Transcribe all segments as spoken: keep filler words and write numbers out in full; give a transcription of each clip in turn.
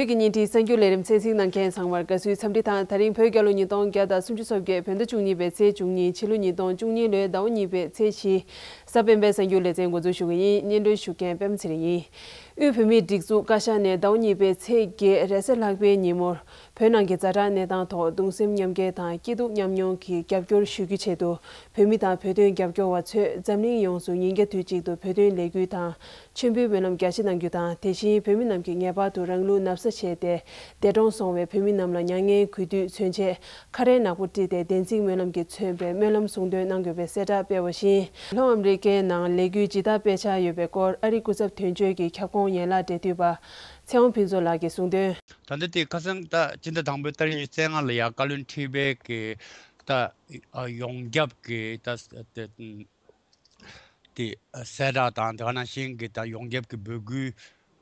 གི་ཉིན་དེའི་གསར་འགྱུར་ལས་རིམ་གསན་གཟིགས་གནང་མཁན་ཚང་མར་དགའ་བསུའི་འཚམས་འདྲི་དང་། ད་རིང་བོད་རྒྱལ་ལོ་ཉིས་སྟོང་བརྒྱ་དང་སུམ་ཅུ་སོ་བརྒྱད། བོད་ཟླ་བཅུ་གཉིས་པའི་ཚེས་བཅུ་གཉིས། ཕྱི་ལོ་ཉིས་སྟོང་བཅུ་གཉིས་ལོའི་ཟླ་བ་གཉིས་པའི་ཚེས་བཞི། གཟའ་སྤེན་པའི་གསར་འགྱུར་ལེ་ཚན་འགོ་འཛུགས་ཞུ་གི་ཡིན། སྙན་སྒྲོན་ཞུ་མཁན་པད་མ་ཚེ་རིང་ཡིན། དབུས་བོད་མིའི་སྒྲིག་འཛུགས་བཀའ་ཤག་ནས་ཟླ་བ་གཉིས་པའི་ཚེས་བརྒྱད་རེས་གཟའ་ལྷག་པའི་ཉིན་མོར། བོད་ནང་གི་ཛ་དྲག་གནས་སྟངས་ཐོག་གདུང་སེམས་མཉམ་སྐྱེད་དང་སྐྱིད་སྡུག་མཉམ་མྱོང་གི་རྒྱབ་སྐྱོར་ཞུ་རྒྱུའི་ཆེད་དུ། བོད་མི་དང་བོད་དོན་རྒྱབ་སྐྱོར་བ་ཚོས་འཛམ་གླིང་ཡོངས་སུ་ཉིན་རྒྱབ་དུས་གཅིག་ཏུ་བོད་དོན་ལས་འགུལ་དང་། མཆོད་འབུལ་སྨོན་ལམ་རྒྱ་ཆེ་གནང་རྒྱུ་དང་། དེ་བཞིན་བོད་མི་རྣམས་ཀྱིས་ངེས་པར་དུ་རང་ལུས་ན་བཟའ་བྱས་ཏེ། འདས་གྲོངས་སོང་བའི་བོད་མི་རྣམས་ལ་མྱ་ངན་གུས་འདུད་མཚོན་ཆེད། ཁ་རས་ནག་པོ་དཀྲིས་ཏེ་བདེན་ཚིག་སྨོན་ལམ་གྱིས་མཚོན་པའི་སྨོན་ལམ་གསུང་འདོན་གནང་དགོས་པའི་གསལ་བསྒྲགས་སྤེལ་བ་བཞིན། ལྷོ་ཨ་མི་རི་ཀའི་ནང་ལས་འགུལ་ཇི་ལྟར་སྤེལ་འཆར་ཡོད་པའི་སྐོར། ཨ་རིའི་སྐུ་ཚབ་དོན་གཅོད་ཀྱི་ཁྱབ་ཁོངས་ཡན་ལག་འབྲེལ་མཐུད་པ་ཚེ་དབང་ཕུན་ཚོགས་ལགས་ཀྱིས་གསུངས་དོན། ད་ལྟ་དེ་ཁ་སང་ད་སྤྱི་ཟླ་དང་པོའི་ཏ་རིག་ཉི་ཤུ་རྩ་ལྔ་ལ་ཡ་བཀའ་བློན་ཁྲི་པའི་གི་ད་ཡོངས་ཁྱབ་ཀྱི་ད་དེ་གསལ་བསྒྲགས་དང་། དེ་ག་ནང་བཞིན་གྱི་ད་ཡོངས་ཁྱབ་ཀྱི་འབོད་སྐུལ།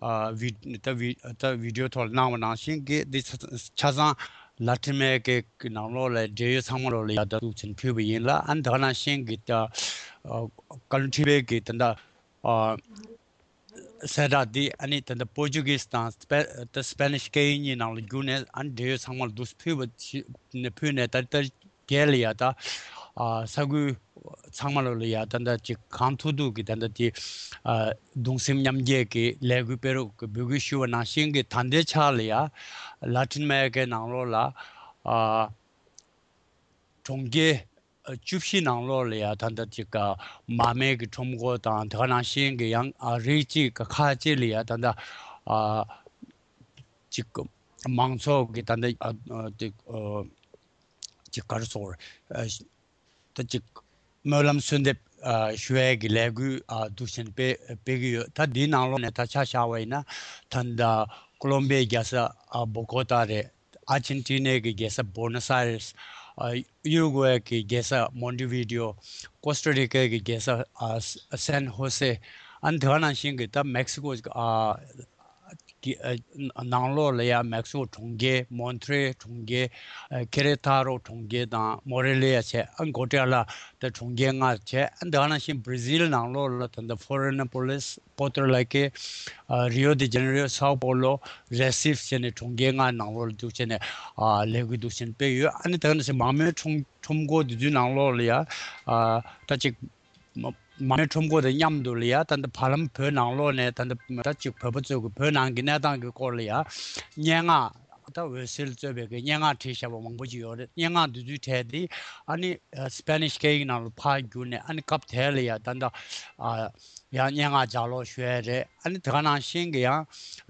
ཨ་བི་ད་བི་ད་བི་ཌི་ཡོ་ཐོག་ལ་གནང་བ་ནང་བཞིན་གྱི་འདི་ཆ་ཆ་ཚང་ལ་ཊིན་ཨ་མེ་རི་ཀའི་ནང་ལོགས་ལ་འབྲེལ་ཡོད་ཚང་མ་ལོགས་ལ་ཡ་ད་འདུག་ཚུན་ཕུལ་བ་ཡིན་ལ། ཨ་ནི་དེ་ག་ནང་བཞིན་གྱི་ད་ཨ་བཀའ་བློན་ཁྲི་པའི་གི་ད་ད་ཨ་གསལ་བསྒྲགས་འདི་ཨ་ནི་ད་ད་པོར་ཅུ་གིས་དང་སྤེ་ད་སྤེ་ནིཤ་སྐད་ཡིག་གཉིས་ནང་ལ་བསྒྱུར་ནས། ཨ་ནི་འབྲེལ་ཡོད་ཚང་མ་ལ་འདུག་ཕུལ་བ་ཕུལ་ནས། ད་ད་རྒྱལ་ལ་ཡ་ད་ཨ་ས་ཁུལ་ཚང་མ་ལོ་ལ་ཡ་ད་ད་ཅིག་གང་ཐུབ་ཐུབ་ཀྱི་ད་ད་དེ་ཨ་གདུང་སེམས་མཉམ་སྐྱེད་ཀྱི་ལས་འགུལ་སྤེལ་རོགས་ཀྱི་འབོད་སྐུལ་ཞུ་བ་ནང་བཞིན་གྱི། ད་ལྟའི་ཆ་ལ་ཡ་ལ་ཊིན་ཨ་མེ་རི་ཀའི་ནང་ལོགས་ལ་ཨ་གྲོང་ཁྱེར་བཅུ་བཞི་ནང་ལོགས་ལ་ཡ་ད་ད་ཅིག་མར་མེ་གི་ཁྲོམ་སྐོར་དང་། དེ་ག་ནང་བཞིན་གྱི་ཡང་ཨ་རིགས་གཅིག་གི་ཁག་གཅིག་ལ་ཡ་ད་ད་ཨ་ཅིག་མང་ཚོགས་ཀྱི་ད་ད་ཨ་ཨ་དེ་ཨ་ཅིག་ག་རེ་ཟེར་དགོས་རེད། ཨ་ད་ཅིག་སྨོན་ལམ་གསོལ་འདེབས་ཨ་ཞུ་ཡས་ཀྱི་ལས་འགུལ་ཨ་འདུག་བཞིན་སྤེལ་སྤེལ་གྱི་ཡོད། ད་འདིའི་ནང་ལོགས་ནས་ད་ཆ་བཞག་པ་ཡིན་ན། ད་ད་ཀོ་ལོམ་བི་ཡའི་རྒྱལ་ས་ཨ་བོ་གོ་ཏཱ་རེད། ཨར་ཇེན་ཊི་ནའི་གི་རྒྱལ་ས་བོ་ནོས་ཨའི་རེས། ཨ་ཡུ་རུ་ཀུ་ཝེ་གི་རྒྱལ་ས་མོན་ཏི་བི་ཌི་ཨོ། ཀོ་སྟ་རི་ཀའི་གི་རྒྱལ་ས་ཨ་སན་ཧོ་སེ། ཨ་ནི་དེ་ག་ནང་བཞིན་གྱི་ད་མེག་སི་ཀོ་ཨ་གི་ཨ་ནང་ལོགས་ལ་ཡ་མེག་སི་ཀོ་གྲོང་ཁྱེར་མོན་ཏི་རེ་གྲོང་ཁྱེར། ཨ་ཀེ་རེ་ཐ་རོ་གྲོང་ཁྱེར་དང་། མོ་རེ་ལི་ཡ་བྱས། ཨ་གོ་ཏི་ཡ་ལ་ད་གྲོང་ཁྱེར་ལྔ་བྱས། ཨ་དེ་ག་ནང་བཞིན་བྷི་ར་ཟིལ་ནང་ལོགས་ལ་ད་ད་ཕོ་ལོ་ནེ་པོ་ལིས། པོ་ཏོ་རི་ཀེ། ཨ་རི་ཡོ་དེ་ཇེ་ནེ་རོ། སའོ་པོ་ལོ། རེ་སིབ་བྱས་ནས་གྲོང་ཁྱེར་ལྔའི་ནང་ལོགས་ལ་འདུག་བྱས་ནས་ཨ་ལས་འགུལ་འདུག་བྱས་ནས་སྤེལ་ཡོད། ཨ་ནི་ད་ག་ནང་བཞིན་མར་མེ་ཁྲོམ་ཁྲོམ་སྐོར་དེ་ཚོའི་ནང་ལོགས་ལ་ཡ་ཨ་ད་ཅིག་མ་མར་མེ་ཁྲོམ་སྐོར་དང་མཉམ་དུ་ལ་ཡ་ད་ལྟ་བར་ལམ་བོད་ནང་ལོགས་ནས་ད་ལྟ་ད་ཅིག་བོད་པ་ཚོས་གི་བོད་ནང་གི་གནས་སྟངས་ཀྱི་སྐོར་ལ་ཡ་སྙན་ངག་ད་འོད་ཟེར་གཙོས་པའི་གི་སྙན་ངག་བྲིས་བཞག་པ་མང་པོ་ཅིག་ཡོད་རེད། སྙན་ངག་འདི་ཚོའི་གྲས་དེ་ཨ་ནི་ཨ་སྤེ་ནིཤ་སྐད་ཡིག་ནང་ལ་ཕར་བསྒྱུར་ནས། ཨ་ནི་སྐབས་དེ་ལ་ཡ་ད་ལྟ་ཨ་ཡང་སྙན་ངག་ལྗགས་ཀློག་ཞུ་ཡས་རེད། ཨ་ནི་དེ་ག་ནང་བཞིན་གྱི་ཡང་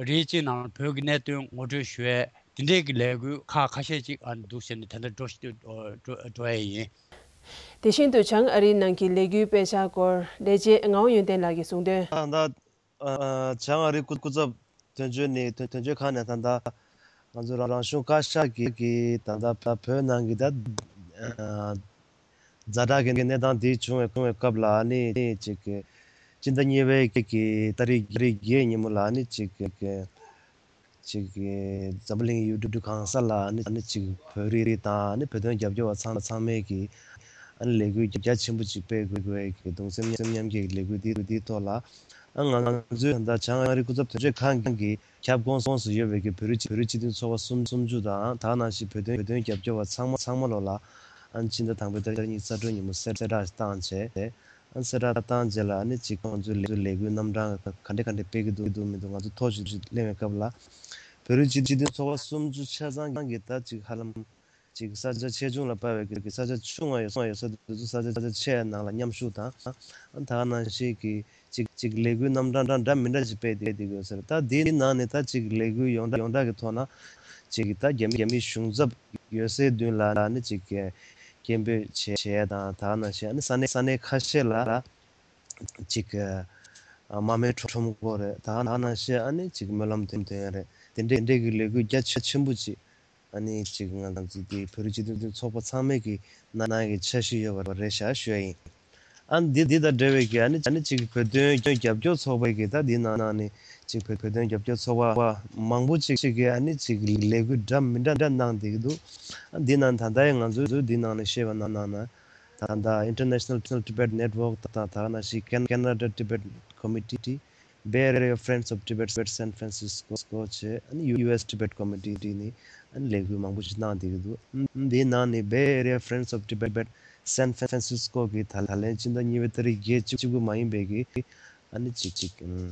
རིགས་གཅིག་ནང་ལ་བོད་ཀྱི་གནད་དོན་ངོ་སྤྲོད་ཞུ་ཡས་དེ་འདྲས་ཀྱི་ལས་འགུལ་ཁག་ཁ་ཤས་ཅིག་ཨ་ནི་འདུག་ཟེར་ནས་དེ་འདྲ་འགྲོ་འགྲོ་འགྲོ་ཡས་ཡིན། དེ་བཞིན་དུ་བྱང་ཨ་རིའི་ནང་གི་ལས་འགུལ་སྤེལ་འཆར་སྐོར་ལས་བྱེད་ངག་དབང་ཡོན་ཏན་ལགས་ཀྱིས་གསུངས་དོན། ད་ལྟ་ཨ་བྱང་ཨ་རིའི་སྐུ་སྐུ་ཚབ་དོན་གཅོད་ནས་དོན་དོན་གཅོད་ཁང་ནས་ད་ལྟ་ང་ཚོ་རང་གཞུང་བཀའ་ཤག་གིས་གིས་ད་ལྟ་བོད་ནང་གི་ད་ཨ་ཛ་དྲག་གི་གནས་སྟངས་འདི་བྱུང་བའི་བྱུང་བའི་སྐབས་ལ་ནི་ཅིག་གི་སྤྱི་ཟླ་གཉིས་པའི་གི་ཏ་རིག་ཏ་རིག་བརྒྱད་ཉིན་མོ་ལ་ནི་ཅིག་གི་ཅིག་གི་འཛམ་བུ་གླིང་ཡུལ་གྲུ་གང་ས་ལ་ནི་ནི་ཅིག་བོད་རིགས་དང་ནི་བོད་དོན་རྒྱབ་སྐྱོར་བ་ཚང་ཚང་མས་གི་ཨ་ནི་ལས་འགུལ་རྒྱ་ཆེན་པོ་ཅིག་སྤེལ་དགོས་དགོས་ཀྱི་གདུང་སེམས་མཉམ་སྐྱེད་ཀྱི་ལས་འགུལ་འདི་འདིའི་ཐོག་ལ། ཨ་ང་ང་ཚོའི་ད་ལྟ་བྱང་ཨ་རི་སྐུ་ཚབ་དོན་གཅོད་ཁང་གི་ཁྱབ་ཁོངས་སུ་ཡོད་པའི་གི་བོད་རིགས་བོད་རིགས་སྤྱི་མཐུན་ཚོགས་པ་སུམ་སུམ་ཅུ་དང་། ད་ག་ནང་བཞིན་བོད་དོན་བོད་དོན་རྒྱབ་སྐྱོར་བ་ཚང་མ་ཚང་མ་ལོ་ལ་ཨ་ཕྱི་ཟླ་དང་པོའི་ཏ་རིག་ཉི་ཤུ་རྩ་དྲུག་ཉིན་མོ་གསལ་བསྒྲགས་བཏང་བྱས། ཨ་གསལ་བསྒྲགས་བཏང་རྗེས་ལ་ཨ་ནི་ཅིག་ཁོང་ཚོའི་ལས་ལས་འགུལ་རྣམ་གྲངས་ག་འདྲ་ག་འདྲ་སྤེལ་གི་འདུག་འདུག་མི་འདུག་ང་ཚོ་ཐོ་ཞིག་ཞིག་གླེང་བའི་སྐབས་ལ། བོད་རིགས་སྤྱི་མཐུན་ཚོགས་པ་སུམ་ཅུ་ཆ་ཚང་གི་ད་ཅིག་ཧ་ལམ་ཅིག་ས་ཆ་ཆེ་ཆུང་ལ་དཔག་པའི་གི་ས་ཆ་ཆུང་བ་ཡོད་ས་ཡོད་ས་དེ་ཚོ་ས་ཆ་ས་ཆ་ཆེ་བའི་ནང་ལ་མཉམ་ཞུགས་དང་། ཨ་ད་ག་ནང་བཞིན་གྱི་ཅིག་ཅིག་ལས་འགུལ་རྣམ་གྲངས་འདྲ་མི་འདྲ་ཅིག་སྤེལ་ཏེ་བསྡད་ཡོད་ཟེར། ད་དེའི་ནང་ནས་ད་ཅིག་ལས་འགུལ་ཡོངས་གྲགས་ཡོངས་གྲགས་ཀྱི་ཐོག་ན་ཅིག་ད་རྒྱ་མི་རྒྱ་མི་གཞུང་ཚབ་ཡོད་སའི་མདུན་ལ་ནི་ཅིག་སྐད་འབོད་བྱས་བྱས་དང་། ད་ག་ནང་བཞིན་ཨ་ནི་ས་གནས་ས་གནས་ཁ་ཤས་ལ་ཅིག་མར་མེ་ཁྲོམ་སྐོར་རེད། ད་ག་ནང་བཞིན་ཨ་ནི་ཅིག་སྨོན་ལམ་འདོན་འདོན་རེད། དེ་འདྲས་དེ་འདྲས་ཀྱི་ལས་འགུལ་རྒྱ་ཆེ་ཆེན་པོ་ཅིག་ཨ་ནི་ཅིག་ང་ཚོ་འདི་བོད་རིགས་སྤྱི་མཐུན་ཚོགས་པ་ཚང་མས་ཀྱི་གནང་གནང་གི་འཆར་གཞི་ཡོད་པ་རེད་ཤག་ཞུ་ཡ་ཡིན། ཨ་ནི་འདི་འདི་དང་འབྲེལ་བའི་གི་ཨ་ནི་ཨ་ནི་ཅིག་བོད་དོན་རྒྱབ་སྐྱོར་ཚོགས་པའི་གི་ད་འདི་ནང་ནང་ནས་ཅིག་བོད་བོད་དོན་རྒྱབ་སྐྱོར་ཚོགས་པ་མང་པོ་ཅིག་ཅིག་གི་ཨ་ནི་ཅིག་ལས་འགུལ་འདྲ་མི་འདྲ་འདྲ་གནང་བསྡད་ཀྱི་འདུག་ཨ་འདི་ནང་ད་ལྟའི་ང་ཚོའི་ཚོའི་འདི་ནང་ནས་བཤད་པ་ནང་ནང་ན་ད་ལྟ་International Tibet Network ད་ད་ད་ནང་བཞིན་Can- Canada Tibet Committee Bay Area Friends of Tibet San Francisco བྱས། ཨ་ནི་ཡུ་ཨེས་Tibet Committee ནས་ཨ་ནི་ལས་འགུལ་མང་པོ་ཞིག་གནང་བསྡད་ཀྱི་འདུག་ཨ་འདིའི་ནང་ནས་Bay Area Friends of Tibet San Francisco གི་ད་ད་ལན་ཕྱི་ཟླ་གཉིས་པའི་ཏ་རིག་བརྒྱད་བཅུ་དགུ་མ་ཡིན་པའི་གི་ཨ་ནི་གཅིག་གཅིག་ཨམ།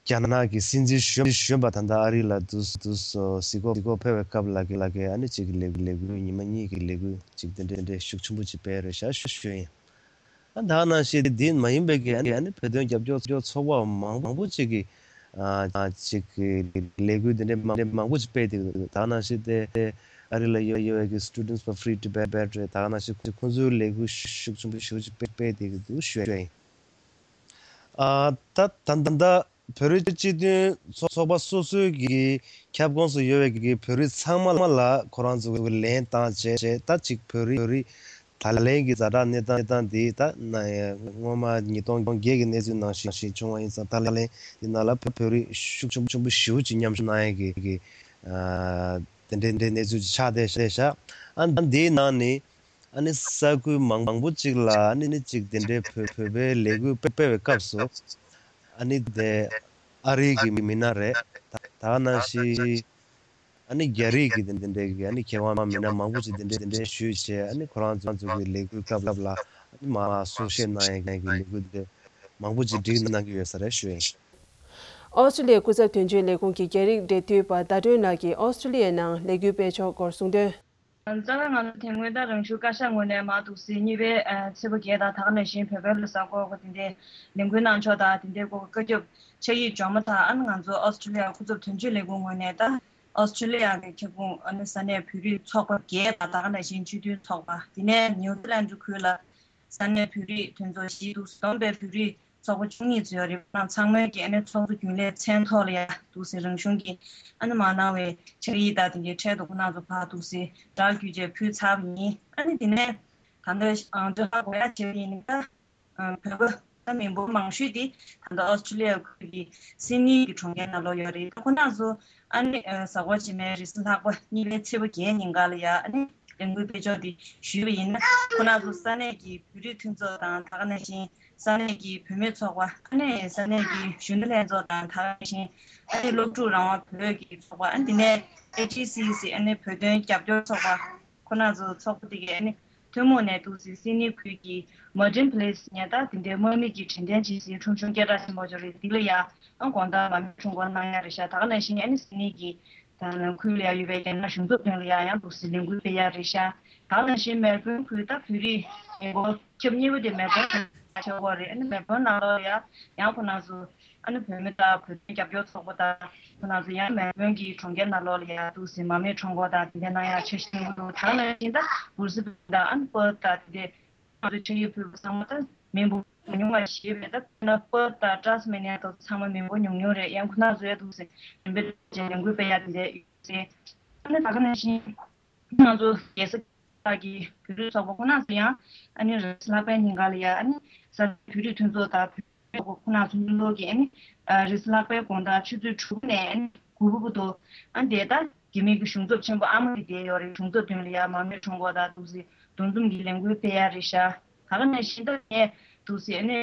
རྒྱ་ནག་གི་སྲིད་འཛིན་གཞོན་གཞོན་པ་ད་ལྟ་ཨ་རི་ལ་འདུག་འདུག་སེ་གཟིགས་སྐོར་གཟིགས་སྐོར་ཕེབས་པའི་སྐབས་ལ་གི་ལ་གི་ཨ་ནི་གཅིག་གི་ལས་ལས་འགུལ་ཉི་མ་གཉིས་ཀྱི་ལས་འགུལ་གཅིག་དེ་འདྲ་དེ་འདྲ་ཤུགས་ཆེན་པོ་ཅིག་སྤེལ་རེད་ཤག་ཞུ་ཞུ་ཡིན། ཨ་ད་ནང་བཞིན་འདི་མ་ཡིན་པའི་གི་ཨ་ནི་ཨ་ནི་བོད་དོན་རྒྱབ་སྐྱོར་སྐྱོར་ཚོགས་པ་མང་མང་པོ་ཅིག་གི་ཨ་ཅིག་གི་ལས་འགུལ་དེ་འདྲ་མང་མང་པོ་ཅིག་སྤེལ་ཏེ་ད་ནང་བཞིན་དེ་ཨ་རི་ལ་ཡོད་ཡོད་པའི་གི་Students for Free Tibet རེད། ད་ནང་བཞིན་ཁོ་ཚོའི་ལས་འགུལ་ཤུགས་ཆེན་པོ་ཞེ་པོ་ཅིག་སྤེལ་སྤེལ་ཏེ་གི་འདུག་ཞུ་ཡིན། ཨ་ད་ད་ད་ལྟ་བོད་རིགས་སྤྱི་མཐུན་ཚོགས་ཚོགས་པ་སོ་སོའི་གི་ཁྱབ་ཁོངས་སུ་ཡོད་པའི་གི་བོད་རིགས་ཚང་མ་ལ་ཁོ་རང་ཚོ་གི་ལན་བཏང་བྱས་བྱས་ད་ཅིག་བོད་རིགས་བོད་རིགས་ད་ལན་གི་ཛ་དྲག་གནས་སྟངས་གནས་སྟངས་འདི་ད་ན་སྔོན་མ་ཉིས་སྟོང་བརྒྱད་ཀྱི་གནས་ཚུལ་ནང་བཞིན་བཞིན་བྱུང་བ་ཡིན་ཙང་ད་ལན་འདི་ནང་ལ་བོད་རིགས་ཤུགས་ཆེན་པོ་ཆེན་པོ་ཞེ་པོ་ཅིག་མཉམ་ཞུགས་གནང་ཡས་གི་གི་ཨ་དེ་འདྲའི་འདྲའི་གནས་ཚུལ་ཅིག་ཆགས་བསྡད་བསྡད་ཤག་ཨ་འདིའི་ནང་ནས། ཨ་ནི་ས་ཁུལ་མང་མང་པོ་ཅིག་ལ་ཨ་ནི་ནི་ཅིག་དེ་འདྲའི་བོད་བོད་པའི་ལས་འགུལ་སྤེལ་སྤེལ་བའི་སྐབས་སུ་ཨ་ནི་དེ་ཨ་རིའི་གི་མི་སྣ་རེད། ད་ད་ནང་བཞིན་ཨ་ནི་རྒྱ་རིགས་ཀྱི་དེ་འདྲའི་གི་ཨ་ནི་མཁས་དབང་མི་སྣ་མང་པོ་ཅིག་དེ་འདྲའི་དེ་འདྲའི་ཞུས་བྱས་ཨ་ནི་ཁོ་རང་ཚོ་ཚོ་གི་ལས་འགུལ་སྐབས་སྐབས་ལ་ཨ་ནི་མ་གསུང་བཤད་གནང་ཡས་གི་ལས་འགུལ་དེ་འདྲ་མང་པོ་ཅིག་སྒྲིག་གནང་གི་ཡོད་ས་རེད་ཞུ་ཡིན། ཨོ་སི་ཀྲི་ལི་ཡའི་སྐུ་ཚབ་དོན་གཅོད་ལས་ཁུངས་ཀྱི་རྒྱ་རིགས་འབྲེལ་མཐུད་པ་ཟླ་སྒྲོན་ལགས་ཀྱིས་ཨོ་སི་ཀྲི་ལི་ཡའི་ནང་ལས་འགུལ་སྤེལ་ཕྱོགས་སྐོར་གསུངས་དོན། རྩ་བའི་ང་ཚོ་དེ་སྔོན་ད་རང་ཤུགས་བཀའ་ཤག་ངོས་ནས་མར་འདུག་སེ་གཉིས་པའི་ཚེས་པ་བརྒྱད་དང་ད་ག་ནང་བཞིན་བོད་པའི་ལོ་གསར་སྐོར་དེ་འདྲའི་ལས་འགུལ་གནང་ཕྱོགས་དང་དེ་འདྲའི་སྐོར་བཀའ་ཁྱབ་ཕྱག་ཡིག་འབྱོར་མ་ཐག་ཨ་ནི་ང་ཚོ་ཨོ་སི་ཀྲི་ལི་ཡ་སྐུ་ཚབ་དོན་གཅོད་ལས་ཁུངས་ངོས་ནས་ད་ཨོ་སི་ཀྲི་ལི་ཡ་གི་ཁྱབ་ཁོངས་ཨ་ནི་ས་གནས་བོད་རིགས་ཚོགས་པ་བརྒྱད་དང་ད་ག་ནང་བཞིན་སྤྱི་མཐུན་ཚོགས་པ་དེ་ནས་ནིའུ་ཛི་ལན་ཁུལ་ལ་ས་གནས་བོད་རིགས་མཐུན་ཚོགས་བཞི་འདུག་བསྡོམས་པའི་བོད་རིགས་ཚོགས་པ་བཅུ་གཉིས་ཙམ་ཡོད་རེད། ཁོང་ཚང་མས་ཀྱི་ཨ་ནི་ཚོགས་གཙོ་རྒྱུན་ལས་མཚན་ཐོག་ལ་ཡ་འདུག་སེ་རང་གཞུང་གི་ཨ་ནི་མ་གནང་བའི་ཕྱག་ཡིག་དང་དེ་འདྲའི་འཕྲལ་དུ་ཁོང་རྣམ་ཚོ་ཕར་འདུག་སེ་སྒྲ་བསྒྱུར་བྱས་ཕུལ་ཚར་བ་ཡིན། ཨ་ནི་དེ་ནས་ད་ལྟ་ཨང་ཀྲི་ཧ་གོ་ཡ་བྱས་པ་ཡིན་ན་ད་བོད་པ་ད་མི་འབོར་མང་ཤོས་དེ་ད་ལྟ་ཨོ་སི་ཀྲི་ལི་ཡ་ཁུལ་གྱི་སིད་ནི་གི་གྲོང་ཁྱེར་ནང་ལོགས་ཡོད་རེད། ད་ཁོང་རྣམ་ཚོ་ཨ་ནི་གཟའ་འཁོར་རྗེས་མའི་རེས་གཟའ་ལྷག་པ་གཉིས་པའི་ཚེས་པ་བརྒྱད་ཉིན་ག་ལ་ཡ་ཨ་ནི་ལས་འགུལ་སྤེལ་ཕྱོགས་དེ་ཞུས་པ་ཡིན་ན་ཁོང་རྣམ་ཚོ་ས་གནས་ཀྱི་བོད་རིགས་མཐུན་ཚོགས་དང་ད་ག་ནང་བཞིན། ས་གནས་ཀྱི་བུད་མེད་ཚོགས་པ་ཨ་ནི་ས་གནས་ཀྱི་གཞོན་ནུ་ལྷན་ཚོགས་དང་ད་ག་ནང་བཞིན་ཨ་ནི་སློབ་ཕྲུག་རང་དབང་བོད་ཀྱི་ཚོགས་པ་ཨ་ནི་དེ་ནས་ཨེ་ཇི་སི་སི་ཨ་ནི་བོད་དོན་རྒྱབ་སྐྱོར་ཚོགས་པ་ཁོ་རང་ཚོ་ཚོགས་པ་དེ་གས་ཨ་ནི་ཐུན་མོང་ནས་འདུག་སེ་སིད་ནི་ཁུལ་གྱི་མར་ཏིན་པ་ལེ་སི་ཉེ་ད་དེ་འདྲའི་དམག་མི་གྱི་དྲན་རྟེན་ཅིག་སེ་ཁྲོམ་གཞུང་སྐད་གྲགས་ཆེན་པོ་ཅིག་རེད། འདི་ལ་ཡ་ཨ་དགོང་དག་མར་མེ་ཁྲོམ་སྐོར་གནང་ཡ་རེད་ཤག་ད་ག་ནང་བཞིན་ཨ་ནི་སིད་ནི་གྱི་ད་ནང་ཁུལ་ལ་ཡ་ཡོད་པའི་རྒྱ་ནག་གཞུང་ཚབ་དོན་ལ་ཡ་ཡང་འདུག་སེ་ལས་འགུལ་སྤེལ་ཡ་རེད་ཤག་ད་ག་ནང་བཞིན་མེལ་བོན་ཁུལ་ད་བོད་རིགས་མི་འབོར་ཁྱབ་གཉིས་པ་དེ་མེལ་བོན་ཆགས་ཡོད་རེད། ཨ་ནི་མེལ་བོན་ནང་ལོགས་ལ་ཡ་ཡང་ཁོ་རང་ཚོ་ཨ་ནི་བོད་མི་དང་བོད་དོན་རྒྱབ་སྐྱོར་ཚོགས་པ་དང་ཁོ་རང་ཚོ་ཡང་མེལ་བོན་གྱི་གྲོང་ཁྱེར་ནང་ལོགས་ལ་ཡ་འདུག་སེ་མར་མེ་ཁྲོམ་སྐོར་དང་དེ་འདྲ་གནང་ཡ་འཆར་གཞི་བཏིང་གི་འདུག་ད་ག་ནང་བཞིན་ད་བྷི་རི་སི་བྷེན་དང་ཨ་ནི་པར་ཐི་དང་དེ་འདྲའི་ང་ཚོ་ཕྱག་ཡིག་ཕུལ་བ་ཚང་མ་ད་མི་འབོར་ཉུང་ཉུང་བ་ཞིག་རེད། ད་དཔེར་ན་པར་ཐི་དང་ཏཱ་སི་མེ་ནི་ཡ་དང་ཚང་མ་མི་འབོར་ཉུང་ཉུང་རེད། ཡང་ཁོ་རང་ཚོ་ཡ་འདུག་སེ་རིམ་པས་ལས་འགུལ་སྤེལ་ཡ་དེ་འདྲ་ཡོད་ཟེར། ཨ་ནི་ད་ག་ནང་བཞིན་ང་ཚོ་རྒྱལ་ས་ཁག་གི་བོད་རིགས་ཚོགས་པ་ཁོ་རང་ཚོ་ཡང་ཨ་ནི་རེས་གཟའ་ལྷག་པའི་ཉིན་ག་ལ་ཡ་ཨ་ནི་ས་བོད་རིགས་མཐུན་ཚོགས་དང་བོད་རིགས་ཚོགས་པ་ཁོ་རང་ཚོ་མཉམ་དུ་གི་ཨ་ནི་རེས་གཟའ་ལྷག་པའི་དགོང་དག་ཆུ་ཚོད་དྲུག་ནས་ཨ་ནི་དགུ་པ་བར་དུ་ཨ་ནི་དེ་ལྟར་རྒྱ་མི་གི་གཞུང་ཚབ་ཆེན་པོ་ཨ་མ་དེ་བསྡད་ཡོད་རེད། གཞུང་ཚབ་མདུན་ལ་ཡ་མར་མེ་ཁྲོམ་སྐོར་དང་འདུག་སེ་འདུ་འཛོམས་ཀྱི་ལས་འགུལ་སྤེལ་ཡ་རེད་ཤག་ད་ག་ནང་བཞིན་ད་ངས་འདུག་སེ་ཨ་ནི་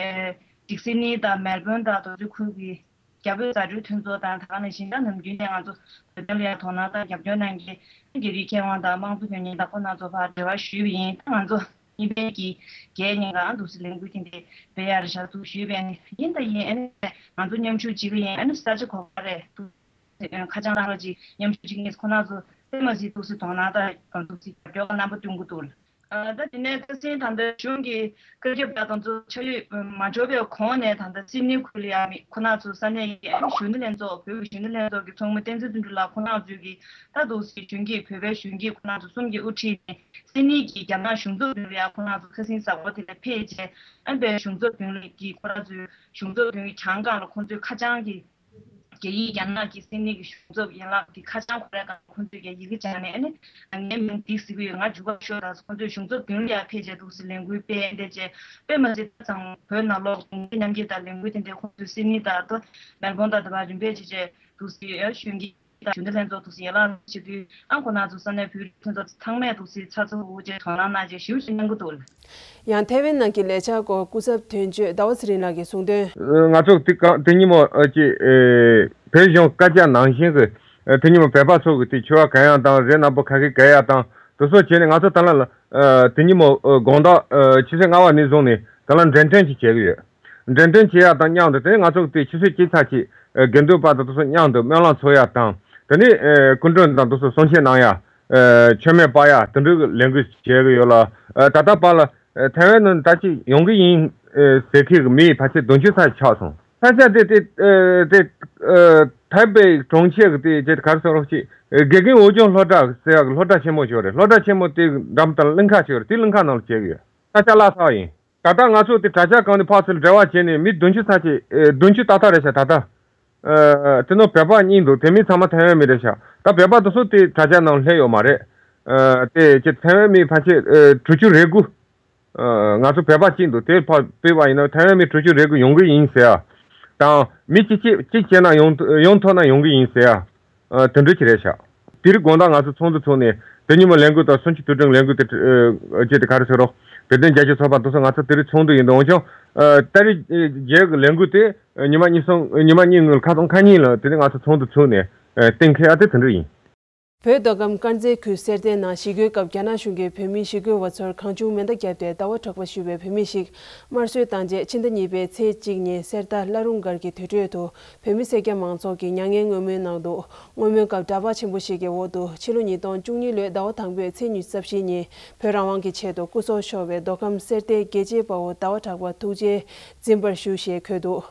ཌིག་སི་ནི་དང་མེལ་བོན་དང་དེ་ཚོའི་ཁུལ་གྱི་རྒྱ་བོད་བཟའ་འབྲུའི་མཐུན་ཚོགས་དང་ད་ག་ནང་བཞིན་ད་ནམ་རྒྱུན་ནས་ང་ཚོ་བོད་དོན་ལ་ཡ་དོ་སྣང་དང་རྒྱབ་སྐྱོར་གནང་མཁན་རྒྱ་རིགས་མཁས་དབང་དང་དམངས་གཙོ་དོན་གཉེར་དང་ཁོ་རྣམ་ཚོ་ཕར་འབྲེལ་བ་ཞུས་པ་ཡིན། ད་ང་ཚོ་གཉིས་པའི་གི་བརྒྱད་ཉིན་གང་འདུག་སེ་ལས་འགུལ་དེ་འདྲ་སྤེལ་ཡ་རེད་ཤག་འདུག་ཞུས་པ་ཡིན། ཡིན་ད་ཡིན་ཨ་ནི་ང་ཚོ་མཉམ་ཞུགས་བྱེད་ཀྱི་ཡིན། ཨ་ནི་ས་ཆ་ག་པར་རེད་འདུག་ཁ་བྱང་ལྷག་ལྷག་ཅིག་མཉམ་ཞུགས་བྱེད་མཁན་ཁོ་རྣམ་ཚོ་དཔེ་མ་སྲིད་འདུག་སེ་དོ་སྣང་དང་འདུག་སེ་རྒྱབ་སྐྱོར་རྣམ་པ་སྟོན་གྱི་འདུག་ཨ་ད་དེ་ནས་ཁ་སང་ད་ལྟ་གཞུང་གི་བཀའ་ཁྱབ་དང་དེ་ཚོ་ཆ་ཡོད་མ་འབྱོར་བའི་གོང་ནས་ད་ལྟ་སིད་ནི་ཁུལ་ལ་ཡང་མི་ཁོ་རྣམ་ཚོ་ས་གནས་ཀྱི་ཨ་ནི་གཞོན་ནུ་ལྷན་ཚོགས་བོད་ཀྱི་གཞོན་ནུ་ལྷན་ཚོགས་ཀྱི་ཚོགས་མི་བསྟན་འཛིན་དོན་གྲུབ་ལགས་ཁོ་རྣམ་ཚོས་ཀྱི་ད་འདུག་སེ་གཞོན་སྐྱེས་བོད་པའི་གཞོན་སྐྱེས་ཁོ་རྣམ་ཚོ་གསུམ་གྱིས་དབུ་ཁྲིད་ནས་སིད་ནི་གི་རྒྱ་ནག་གཞུང་ཚབ་མདུན་ལ་ཡང་ཁོ་རྣམ་ཚོ་ཁ་སང་གཟའ་འཁོར་དེ་ལ་ཕེབས་རྗེས་ཨ་ནི་དཔེ་གཞུང་ཚབ་མདུན་ལ་གི་ཁོ་རྣམ་ཚོའི་གཞུང་ཚབ་མདུན་གྱི་གྱང་སྒང་ལ་ཁོང་ཚོས་ཁ་བྱང་གི་རྒྱ་ཡིག་རྒྱ་ནག་གི་སིད་ནི་གི་གཞུང་ཚབ་ཡན་ལག་གི་ཁ་བྱང་ཁོ་རའི་སྒང་ཁོང་ཚོས་ཀྱང་ཡི་གེ་སྦྱར་ནས་ཨ་ནི་ངའི་མིང་འདི་ཟེར་གྱི་ཡོད། ང་འཇུ་གར་ཤོག་དང་ཁོང་ཚོས་གཞུང་ཚབ་མདུན་ལ་ཡར་ཕེབས་བྱས་འདུག་སེ་ལས་འགུལ་སྤེལ་འདི་བྱས་དཔེ་མ་སྲིད་ད་ཚང་བོད་ནང་ལོགས་གདུང་སེམས་མཉམ་སྐྱེད་དང་ལས་འགུལ་དེ་འདྲའི་ཁོང་ཚོས་སིད་ནི་དང་ད་མེལ་བོན་དང་དེ་བར་རིམ་པས་བྱས་བྱས་འདུག་སེ་ཡར་གཞོན་སྐྱེས་ དང་རྒྱུན་ལས་ཚོགས་འདུག་སེ་ཡན་ལག་བྱེད་དུས་ཨང་ཁོ་ན་ཚོ་ས་གནས་བོད་རིགས་མཐུན་ཚོགས་ཚང་མས་འདུག་སེ་ཚགས་ཚུད་པོ་བྱས་དོ་སྣང་གནང་བྱས་ཞེ་པོ་ཞིག་གནང་གི་འདུག་ལ། ཡང་ཐའེ་ཝན་ནང་གི་ལས་འཆར་སྐོར་སྐུ་ཚབ་དོན་གཅོད་ཟླ་བ་ཚེ་རིང་ལགས་ཀྱིས་གསུངས་དོན། ང་ཚོ་དེ་ག་དེ་ཉིན་མོ་ཨ་ཅེ་ཨེ་བོད་གཞུང་བཀའ་རྒྱ་ནང་བཞིན་གྱི་ཨེ་དེ་ཉིན་མོ་བོད་པ་ཚོ་གི་དེ་ཕྱུ་པ་གང་ཡག་དང་རས་ནག་པོ་ཁ་ཤས་གང་ཡག་དང་དེ་ཚོ་བྱས་ནས་ང་ཚོ་ད་ལ་ལ་ཨ་དེ་ཉིན་མོ་ཨ་དགོང་དག་ཨ་ཆུ་ཚོད་ལྔ་པ་ནས་བཟུང་ནས་ད་ལ་འགྲེམས་སྟོན་ཅིག་བྱེད་ཀྱི་ཡོད། འགྲེམས་སྟོན་བྱེད་ཡག་དང་མཉམ་དུ་དེ་ནས་ང་ཚོ་གི་དེ་ཆུ་ཚོད་གཅིག་ཚར་གཅིག་ཨ་དགེ་འདུན་པ་དང་དེ་ཚོ་མཉམ་དུ་སྨོན་ལམ་འཚོགས་ཡག་དང་དེ་ནས་ཨ་སྐུ་མགྲོན་དང་དེ་ཚོ་གསུང་བཤད་གནང་ཡག་ཨ་མཆོད་མེ་སྤར་ཡག་དེ་འདྲའི་ལས་འགུལ་བྱེད་ཀྱི་ཡོད་ལ། ཨ་ད་ལྟ་བར་ལ་ཨ་ཐའེ་ཝན་ནང་ད་ཅིག་ཡོང་གི་ཡིན་ཨ་ཟེར་མཁན་གྱི་མི་ཕལ་ཆེར་བདུན་ཅུ་ཙམ་ཆགས་སོང་། ས་ཆ་དེ་དེ་ཨ་དེ་ཨ་ཐའེ་པེ་གྲོང་ཁྱེར་གྱི་དེ་དེ་ག་རེ་ཟེར་རོགས་ཅིག་ཨ་དགེ་རྒན་ཨོ་ལྗོངས་སློབ་གྲྭ་ཟེར་ཡག་གི་སློབ་གྲྭ་ཆེན་མོ་ཞིག་ཡོད་རེད། སློབ་གྲྭ་ཆེན་མོ་དེ་འགྲམ་དང་གླིང་ཁ་ཞིག་ཡོད་རེད། དེ་གླིང་ཁ་ནང་ལ་བྱེད་ཀྱི་ཡོད། ས་ཆ་བརླག་ཚར་བ་ཡིན། ད་ལྟ་ང་ཚོ་དེ་དྲ་རྒྱ་སྒང་ནས་ཕར་ཚུར་འབྲེལ་བ་བྱས་ནས་མི་བདུན་ཅུ་ཙམ་ཅིག་ཨེ་བདུན་ཅུ་ཏག་ཏག་རེད་ཤག་ད་ལྟ། ཨེ་དེ་ནང་བོད་པ་གཉིས་འདུག་དེ་མི་ཚང་མ་ཐའེ་ཝན་མི་རེད་ཤག་ད་བོད་པ་དེ་ཚོ་དེ་དྲ་རྒྱ་ནང་སླེབས་ཡོད་མ་རེད། ཨེ་དེ་ཅི་ཐའེ་ཝན་མི་ཕལ་ཆེར་ཨེ་དྲུག་ཅུ་རེ་དགུ། ཨེ་ང་ཚོ་བོད་པ་གཅིག་འདུག་དེ་ཕར་སྤོས་པ་ཡིན་ན་ཐའེ་ཝན་མི་དྲུག་ཅུ་རེ་དགུ་ཡོང་གི་ཡིན་ཟེར་ཡ། དང་མི་གཅིག་གཅིག་གཅིག་བྱས་ན་ཡོང་ཡོང་ཐུབ་ན་ཡོང་གི་ཡིན་ཟེར་ཡ། ཨ་དེ་འདྲ་ཅིག་རེད་ཤག་དེ་རིང་དགོང་དག་ང་ཚོ་ཚོགས་འདུ་ཚོགས་ནས་དེ་ཉིན་མོ་ལས་འགུལ་དང་གསུམ་བཅུ་དུས་དྲན་ལས་འགུལ་དེ་ཨ་ཅེ་དེ་ག་རེ་ཟེར་རོགས་བོད་དོན་རྒྱབ་སྐྱོར་ཚོགས་པ་དེ་ཚོ་ང་ཚོ་དེ་རིང་ཚོགས་འདུ་ཡིན་འདུག་འོན་ཀྱང་ཨ་ཏ་རིག་བརྒྱད་ཀྱི་ལས་འགུལ་དེ་ཉི་མ་གཉིས་གསུམ་ཉི་མ་གཉིས་སྔོན་ཁ་སང་ཁ་ཉིན་ལ་དེ་རིང་ང་ཚོ་ཚོགས་འདུ་ཚོགས་ནས་ཨ་གཏན་འཁེལ་ཡ་དེ་དེ་འདྲ་ཡིན། བོད་མདོ་ཁམས་དཀར་མཛེས་ཁུལ་གསེར་རྟའི་ནང་ཞི་རྒོལ་སྐབས་རྒྱ་ནག་གཞུང་གིས་བོད་མི་ཞི་རྒོལ་བ་ཚོར་གང་བྱུང་མེ་མདའ་བརྒྱབ་སྟེ་ཟླ་བ་དྲུག་པ་བཞུགས་པའི་བོད་མི་ཞིག་དམར་གསོད་བཏང་རྗེས་ཕྱི་ཟླ་གཉིས་པའི་ཚེས་གཅིག་ཉིན་གསེར་རྟ་བླ་རུང་སྒར་གྱི་དུར་ཁྲོད་དུ་བོད་མི་སེར་སྐྱ་མང་ཚོགས་ཀྱིས་མྱ་ངན་བསྔོ་སྨོན་གནང་འདུག་བསྔོ་སྨོན་སྐབས་འདྲ་པར་ཆེན་པོ་ཞིག་གི་འོག་ཏུ་ཕྱི་ལོ་ཉིས་སྟོང་བཅུ་གཉིས་ལོའི་ཟླ་བ་དང་པོའི་ཚེས་ཉི་ཤུ་རྩ་བཞི་ཉིན་བོད་རང་དབང་གི་ཆེད་དུ་སྐུ་སྲོག་ཤོར་བའི་མདོ་ཁམས་གསེར་རྟའི་རྒྱལ་གཅེས་དཔའ་བོ་ཟླ་བ་གྲགས་པ་ཐུགས་རྗེ་འཛིན་པར་ཞུ་ཞེས་འཁོད་འདུག་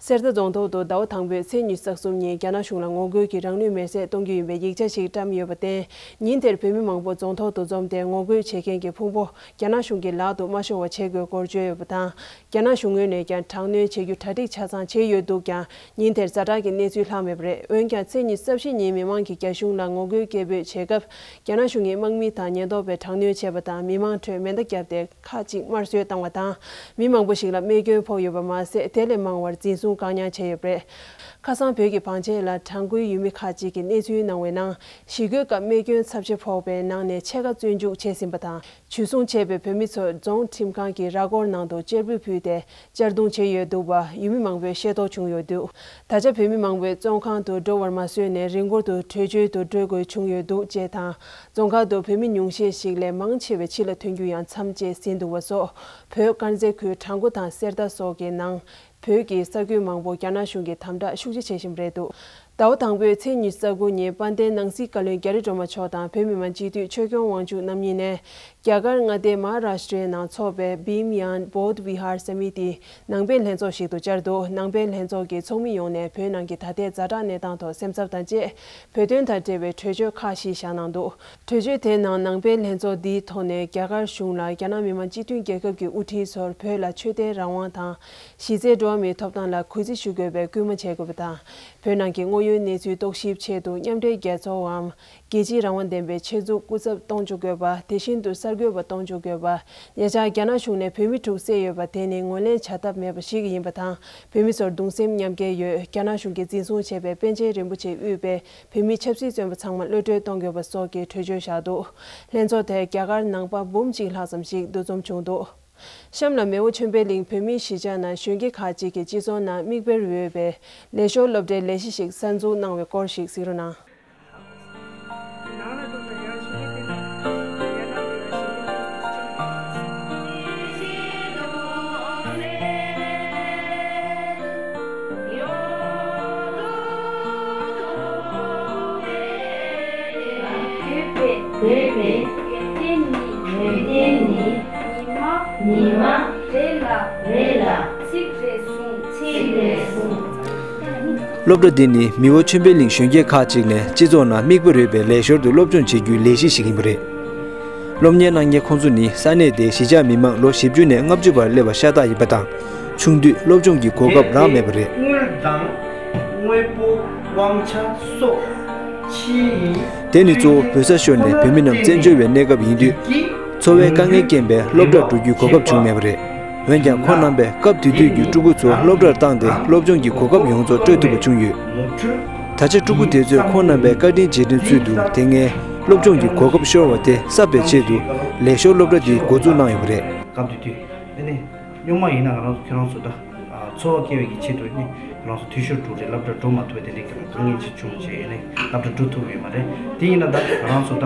གསེར་རྟ་རྫོང་ཐོག་ཏུ་ཟླ་བ་དང་པོའི་ཚེས་ཉི་ཤུ་རྩ་གསུམ་ཉིན་རྒྱ་ནག་གཞུང་ལ་ངོ་རྒོལ་གྱིས་རང་ལུས་མེར་སྲེག་གཏོང་རྒྱུ་ཡིན་པའི་ཡིག་ཆ་ཞིག་བཀྲམ་ཡོད་པར་བརྟེན། ཉིན་དེར་བོད་མི་མང་པོ་རྫོང་ཐོག་ཏུ་འཛོམས་ཏེ་ངོ་རྒོལ་བྱེད་མཁན་གྱི་ཕུང་པོ་རྒྱ་ནག་གཞུང་གི་ལག་ཏུ་མ་ཤོར་བ་བྱེད་དགོས་སྐོར་བརྗོད་ཡོད་པ་དང་། རྒྱ་ནག་གཞུང་ངོས་ནས་ཀྱང་དྲག་གནོན་བྱེད་རྒྱུ་གྲ་སྒྲིག་ཆ་ཚང་བྱས་ཡོད་འདུག་ཀྱང་། ཉིན་དེར་ཛ་དྲག་གི་གནས་ཚུལ་ལྷག་མེད་པ་རེད། འོན་ཀྱང་ཚེས་ཉི་ཤུ་རྩ་བཞི་ཉིན་མི་མང་གིས་རྒྱ་གཞུང་ལ་ངོ་རྒོལ་སྐད་འབོད་བྱེད་སྐབས། རྒྱ་ནག་གཞུང་གིས་དམག་མི་དང་ཉེན་རྟོག་པས་དྲག་གནོན་བྱས་པ་དང་། མི་མང་ཁྲོད་མེ་མདའ་བརྒྱབ་སྟེ། ཁག་ཅིག་དམར་གསོད་བཏང་བ་དང་། མི་མང་པོ་ཞིག་ལ་རྨས་སྐྱོན་ཕོག་ཡོད་པ་མ་ཟད། དེ་ལས་མང་བར་འཛིན་བཟུང་བཀག་ཉར་བྱས་ཡོད་པ་རེད། ཁ་སང་བོད་ཀྱི་བང་ཆེན་ལ་གྲངས་འགོའི་ཡུལ་མི་ཁག་ཅིག་གིས་གནས་ཚུལ་གནང་བའི་ནང་། ཞི་རྒོལ་སྐབས་རྨས་སྐྱོན་ཚབས་ཆེ་ཕོག་པའི་ནང་ནས་ཕྱེད་ཀ་བཙོན་འཇུག་བྱས་ཟིན་པ་དང་། འཇུ་བཟུང་བྱས་པའི་བོད་མི་ཚོ་རྫོང་ཁྲིམས་ཁང་གི་ར་སྐོར་ནང་དུ་གཅེར་བུ་ཕུད་དེ་གཅར་རྡུང་བྱས་ཡོད་འདུག་པ་ཡུལ་མི་མང་པོས་ཤེས་རྟོགས་བྱུང་ཡོད་འདུག་ད་ཆ་བོད་མི་མང་པོས་བཙོན་ཁང་དུ་འགྲོ་བར་མ་བཟོད་ནས་རི་མགོ་དུ་བྲོས་བྱོལ་དུ་འགྲོ་དགོས་བྱུང་ཡོད་འདུག་ཅེས་དང་། རྫོང་ཁག་ཏུ་བོད་མི་ཉུང་ཤས་ཤིག་ལས་མང་ཆེ་བས་ཕྱི་ལ་ཐོན་རྒྱུ་ཡང་མཚམས་བཅད་ཟིན་འདུག་པ་སོགས། བོད་དཀར་མཛེས་ཁུལ་བྲག་འགོ་དང་གསེར་རྟ་སོགས་ཀྱི་ནང་བོད་ཀྱི་ས་ཁུལ་མང་པོ་རྒྱ་ནག་གཞུང་གིས་དམ་དྲག་ཤུགས་ཆེ་བྱེད་བཞིན་པ་རེད་འདུག་ཟླ་བ་དང་པོའི་ཚེས་ཉི་ཤུ་རྩ་དགུ་ཉིན་དཔལ་ལྡན་ནང་སྲིད་བཀའ་བློན་རྒྱ་རི་སྒྲོལ་མ་མཆོག་དང་བོད་མི་མང་སྤྱི་འཐུས་ཆོས་སྐྱོང་དབང་ཕྱུག་རྣམ་གཉིས་ནས། རྒྱ་གར་མངའ་སྡེ་མ་ཧཱ་རཱ་ཤི་ཏྲའི་ནང་འཚོགས་པའི་བྷིམ་ཡཱན་བོད་བི་ཧར་ས་མི་ཏི་ནང་པའི་ལྷན་ཚོགས་ཤིག་ཏུ་བཅར་འདུག་ནང་པའི་ལྷན་ཚོགས་ཀྱི་ཚོགས་མི་ཡོངས་ནས་བོད་ནང་གི་ད་ལྟའི་ཛ་དྲག་གནས་སྟངས་ཐོག་སེམས་འཚབ་དང་བཅས། བོད་དོན་དང་འབྲེལ་བའི་གྲོས་ཆོད་ཁག་བཞི་བཞག་གནང་འདུག་གྲོས་ཆོད་དེའི་ནང་ནང་པའི་ལྷན་ཚོགས་འདིའི་ཐོག་ནས་རྒྱ་གར་གཞུང་ལ་རྒྱ་ནག་མི་དམངས་སྤྱི་མཐུན་རྒྱལ་ཁབ་ཀྱི་དབུ་ཁྲིད་ཚོར་བོད་ལ་ཆོས་དད་རང་དབང་དང་། གཞི་རྩའི་འགྲོ་བ་མིའི་ཐོབ་ཐང་ལ་གུས་བརྩི་ཞུ་དགོས་པའི་སྐུལ་མ་བྱེད་དགོས་པ་དང་། བོད་ནང་གི་དངོས་ཡོད་གནས་ཚུལ་རྟོག་ཞིབ་ཆེད་དུ་མཉམ་འབྲེལ་རྒྱལ་ཚོགས་འམ། རྒྱལ་སྤྱིའི་རང་དབང་ལྡན་པའི་ཆེད་འཛུགས་སྐུ་ཚབ་གཏོང་འཇུག་དགོས་པ། དེ་བཞིན་དུ་གསར་འགོད་པ་གཏོང་འཇུག་དགོས་པ། ཉེ་ཆར་རྒྱ་ནག་གཞུང་ནས་བོད་མི་དྲུག་བསད་ཡོད་པ་དེ་ནི་ངོས་ལེན་བྱ་ཐབས་མེད་པ་ཞིག་ཡིན་པ་དང་། བོད་མི་ཚོར་གདུང་སེམས་མཉམ་སྐྱེད་ཡོད། རྒྱ་ནག་གཞུང་གིས་འཛིན་བཟུང་བྱས་པའི་པཎ་ཆེན་རིན་པོ་ཆེས་དབུས་པའི་བོད་མི་ཆབ་སྲིད་བཙོན་པ་ཚང་མ་གློད་གྲོལ་གཏོང་དགོས་པ་སོགས་ཀྱི་གྲོས་ཆོད་བཞག་འདུག་ལྷན་ཚོགས་དེར་རྒྱ་གར་ནང་པ་འབུམ་གཅིག་ལྷག་ཙམ་ཞིག་འདུ་འཛོམས་བྱུང་འདུག་གཤམ་ལ་མེས་པོ་ཆོས་འཕེལ་གླིང་བོད་མིའི་གཞིས་ཆགས་ནང་གཞོན་སྐྱེས་ཁག་ཅིག་གིས་སྤྱི་ཚོགས་ནང་མིག་དཔེར་འོས་པའི་ལས་ཞོར་སློབ་གྲྭའི་ལས་གཞི་ཞིག་གསར་འཛུགས་གནང་བའི་སྐོར་ཞིག་གཟིགས་རོགས་གནང་། བོད་པའི་ཡོན་ཏན་ནི། ཡོན་ཏན་ནི། ཉི་མ། ཉི་མ། རེ་ལ། རེ་ལ། ཚིག་རེ་ཟུང་། ཚིག་རེ་ཟུང་། སློབ་གྲྭ་འདི་ནི་མེས་པོ་ཆོས་འཕེལ་གླིང་གཞོན་སྐྱེས་ཁག་ཅིག་ནས་སྤྱི་ཚོགས་ནང་མིག་དཔེ་འོས་པའི་ལས་ཞོར་དུ་སློབ་སྦྱོང་བྱེད་རྒྱུའི་ལས་གཞི་ཞིག་ཡིན་པ་རེད། སློབ་གཉེར་གནང་མཁན་ཁོང་ཚོ་ནི་ས་གནས་དེའི་གཞིས་ཆགས་མི་མང་ལོ་བཞི་བཅུ་ནས་ལྔ་བཅུ་བར་སླེབས་པ་ཤ་སྟག་ཡིན་པ་དང་། ཆུང་དུས་སློབ་སྦྱོང་གི་གོ་སྐབས་རག་མེད་པ་རེད། དངུལ་དང་དངོས་པོ་དབང་ཆ་སོགས་ཕྱིའི། དེ་ནི་གཙོ་བོ་བོད་ས་ཤོར་ནས་བོད་མི་རྣམས་བཙན་བྱོལ་བའི་གནས་སྐབས་ཡིན་དུས། འཚོ་བའི་དཀའ་ངལ་རྐྱེན་པས་སློབ་གྲྭར་འགྲོ་རྒྱུའི་གོ་སྐབས་བྱུང་མེད་པ་རེད། འོན་ཀྱང་ཁོང་རྣམ་པས་སྐབས་དེ་དུས་ཀྱི་ཕྲུ་གུ་ཚོ་སློབ་གྲྭར་བཏང་སྟེ་སློབ་སྦྱོང་གི་གོ་སྐབས་ཡོངས་རྫོགས་སྤྲོད་ཐུབ་པ་བྱུང་ཡོད། ད་ཆ་ཕྲུ་གུ་དེ་ཚོས་ཁོང་རྣམ་པའི་བཀའ་དྲིན་རྗེས་དྲན་ཚུལ་དུ། དེ་སྔའི་སློབ་སྦྱོང་གི་གོ་སྐབས་ཤོར་བ་དེ་གསབ་པའི་ཆེད་དུ། ལས་ཞོར་སློབ་གྲྭ་འདི་འགོ་འཛུགས་གནང་ཡོད་པ་རེད། སྐབས་དེ་དུས་ཨ་ནི་སྔོན་མ་ཡིན་ན་ང་རང་ཚོ་ཁྱོད་རང་ཚོ་ད་ཨ་འཚོ་བ་སྐྱེལ་བའི་གི་ཆེད་དུ་ཨ་ནི་ཁྱོད་རང་ཚོ་འཐུས་ཤོར་འགྲོ་རེད། སློབ་གྲྭ་འགྲོ་མ་ཐུབ་པའི་དེ་འདྲའི་དཀའ་ངལ་ཅིག་བྱུང་བྱས་ཨ་ནི་སློབ་གྲྭ་འགྲོ་ཐུབ་ཡོད་མ་རེད། དེ་ཡིན་ན་ད་ང་རང་ཚོ་ད་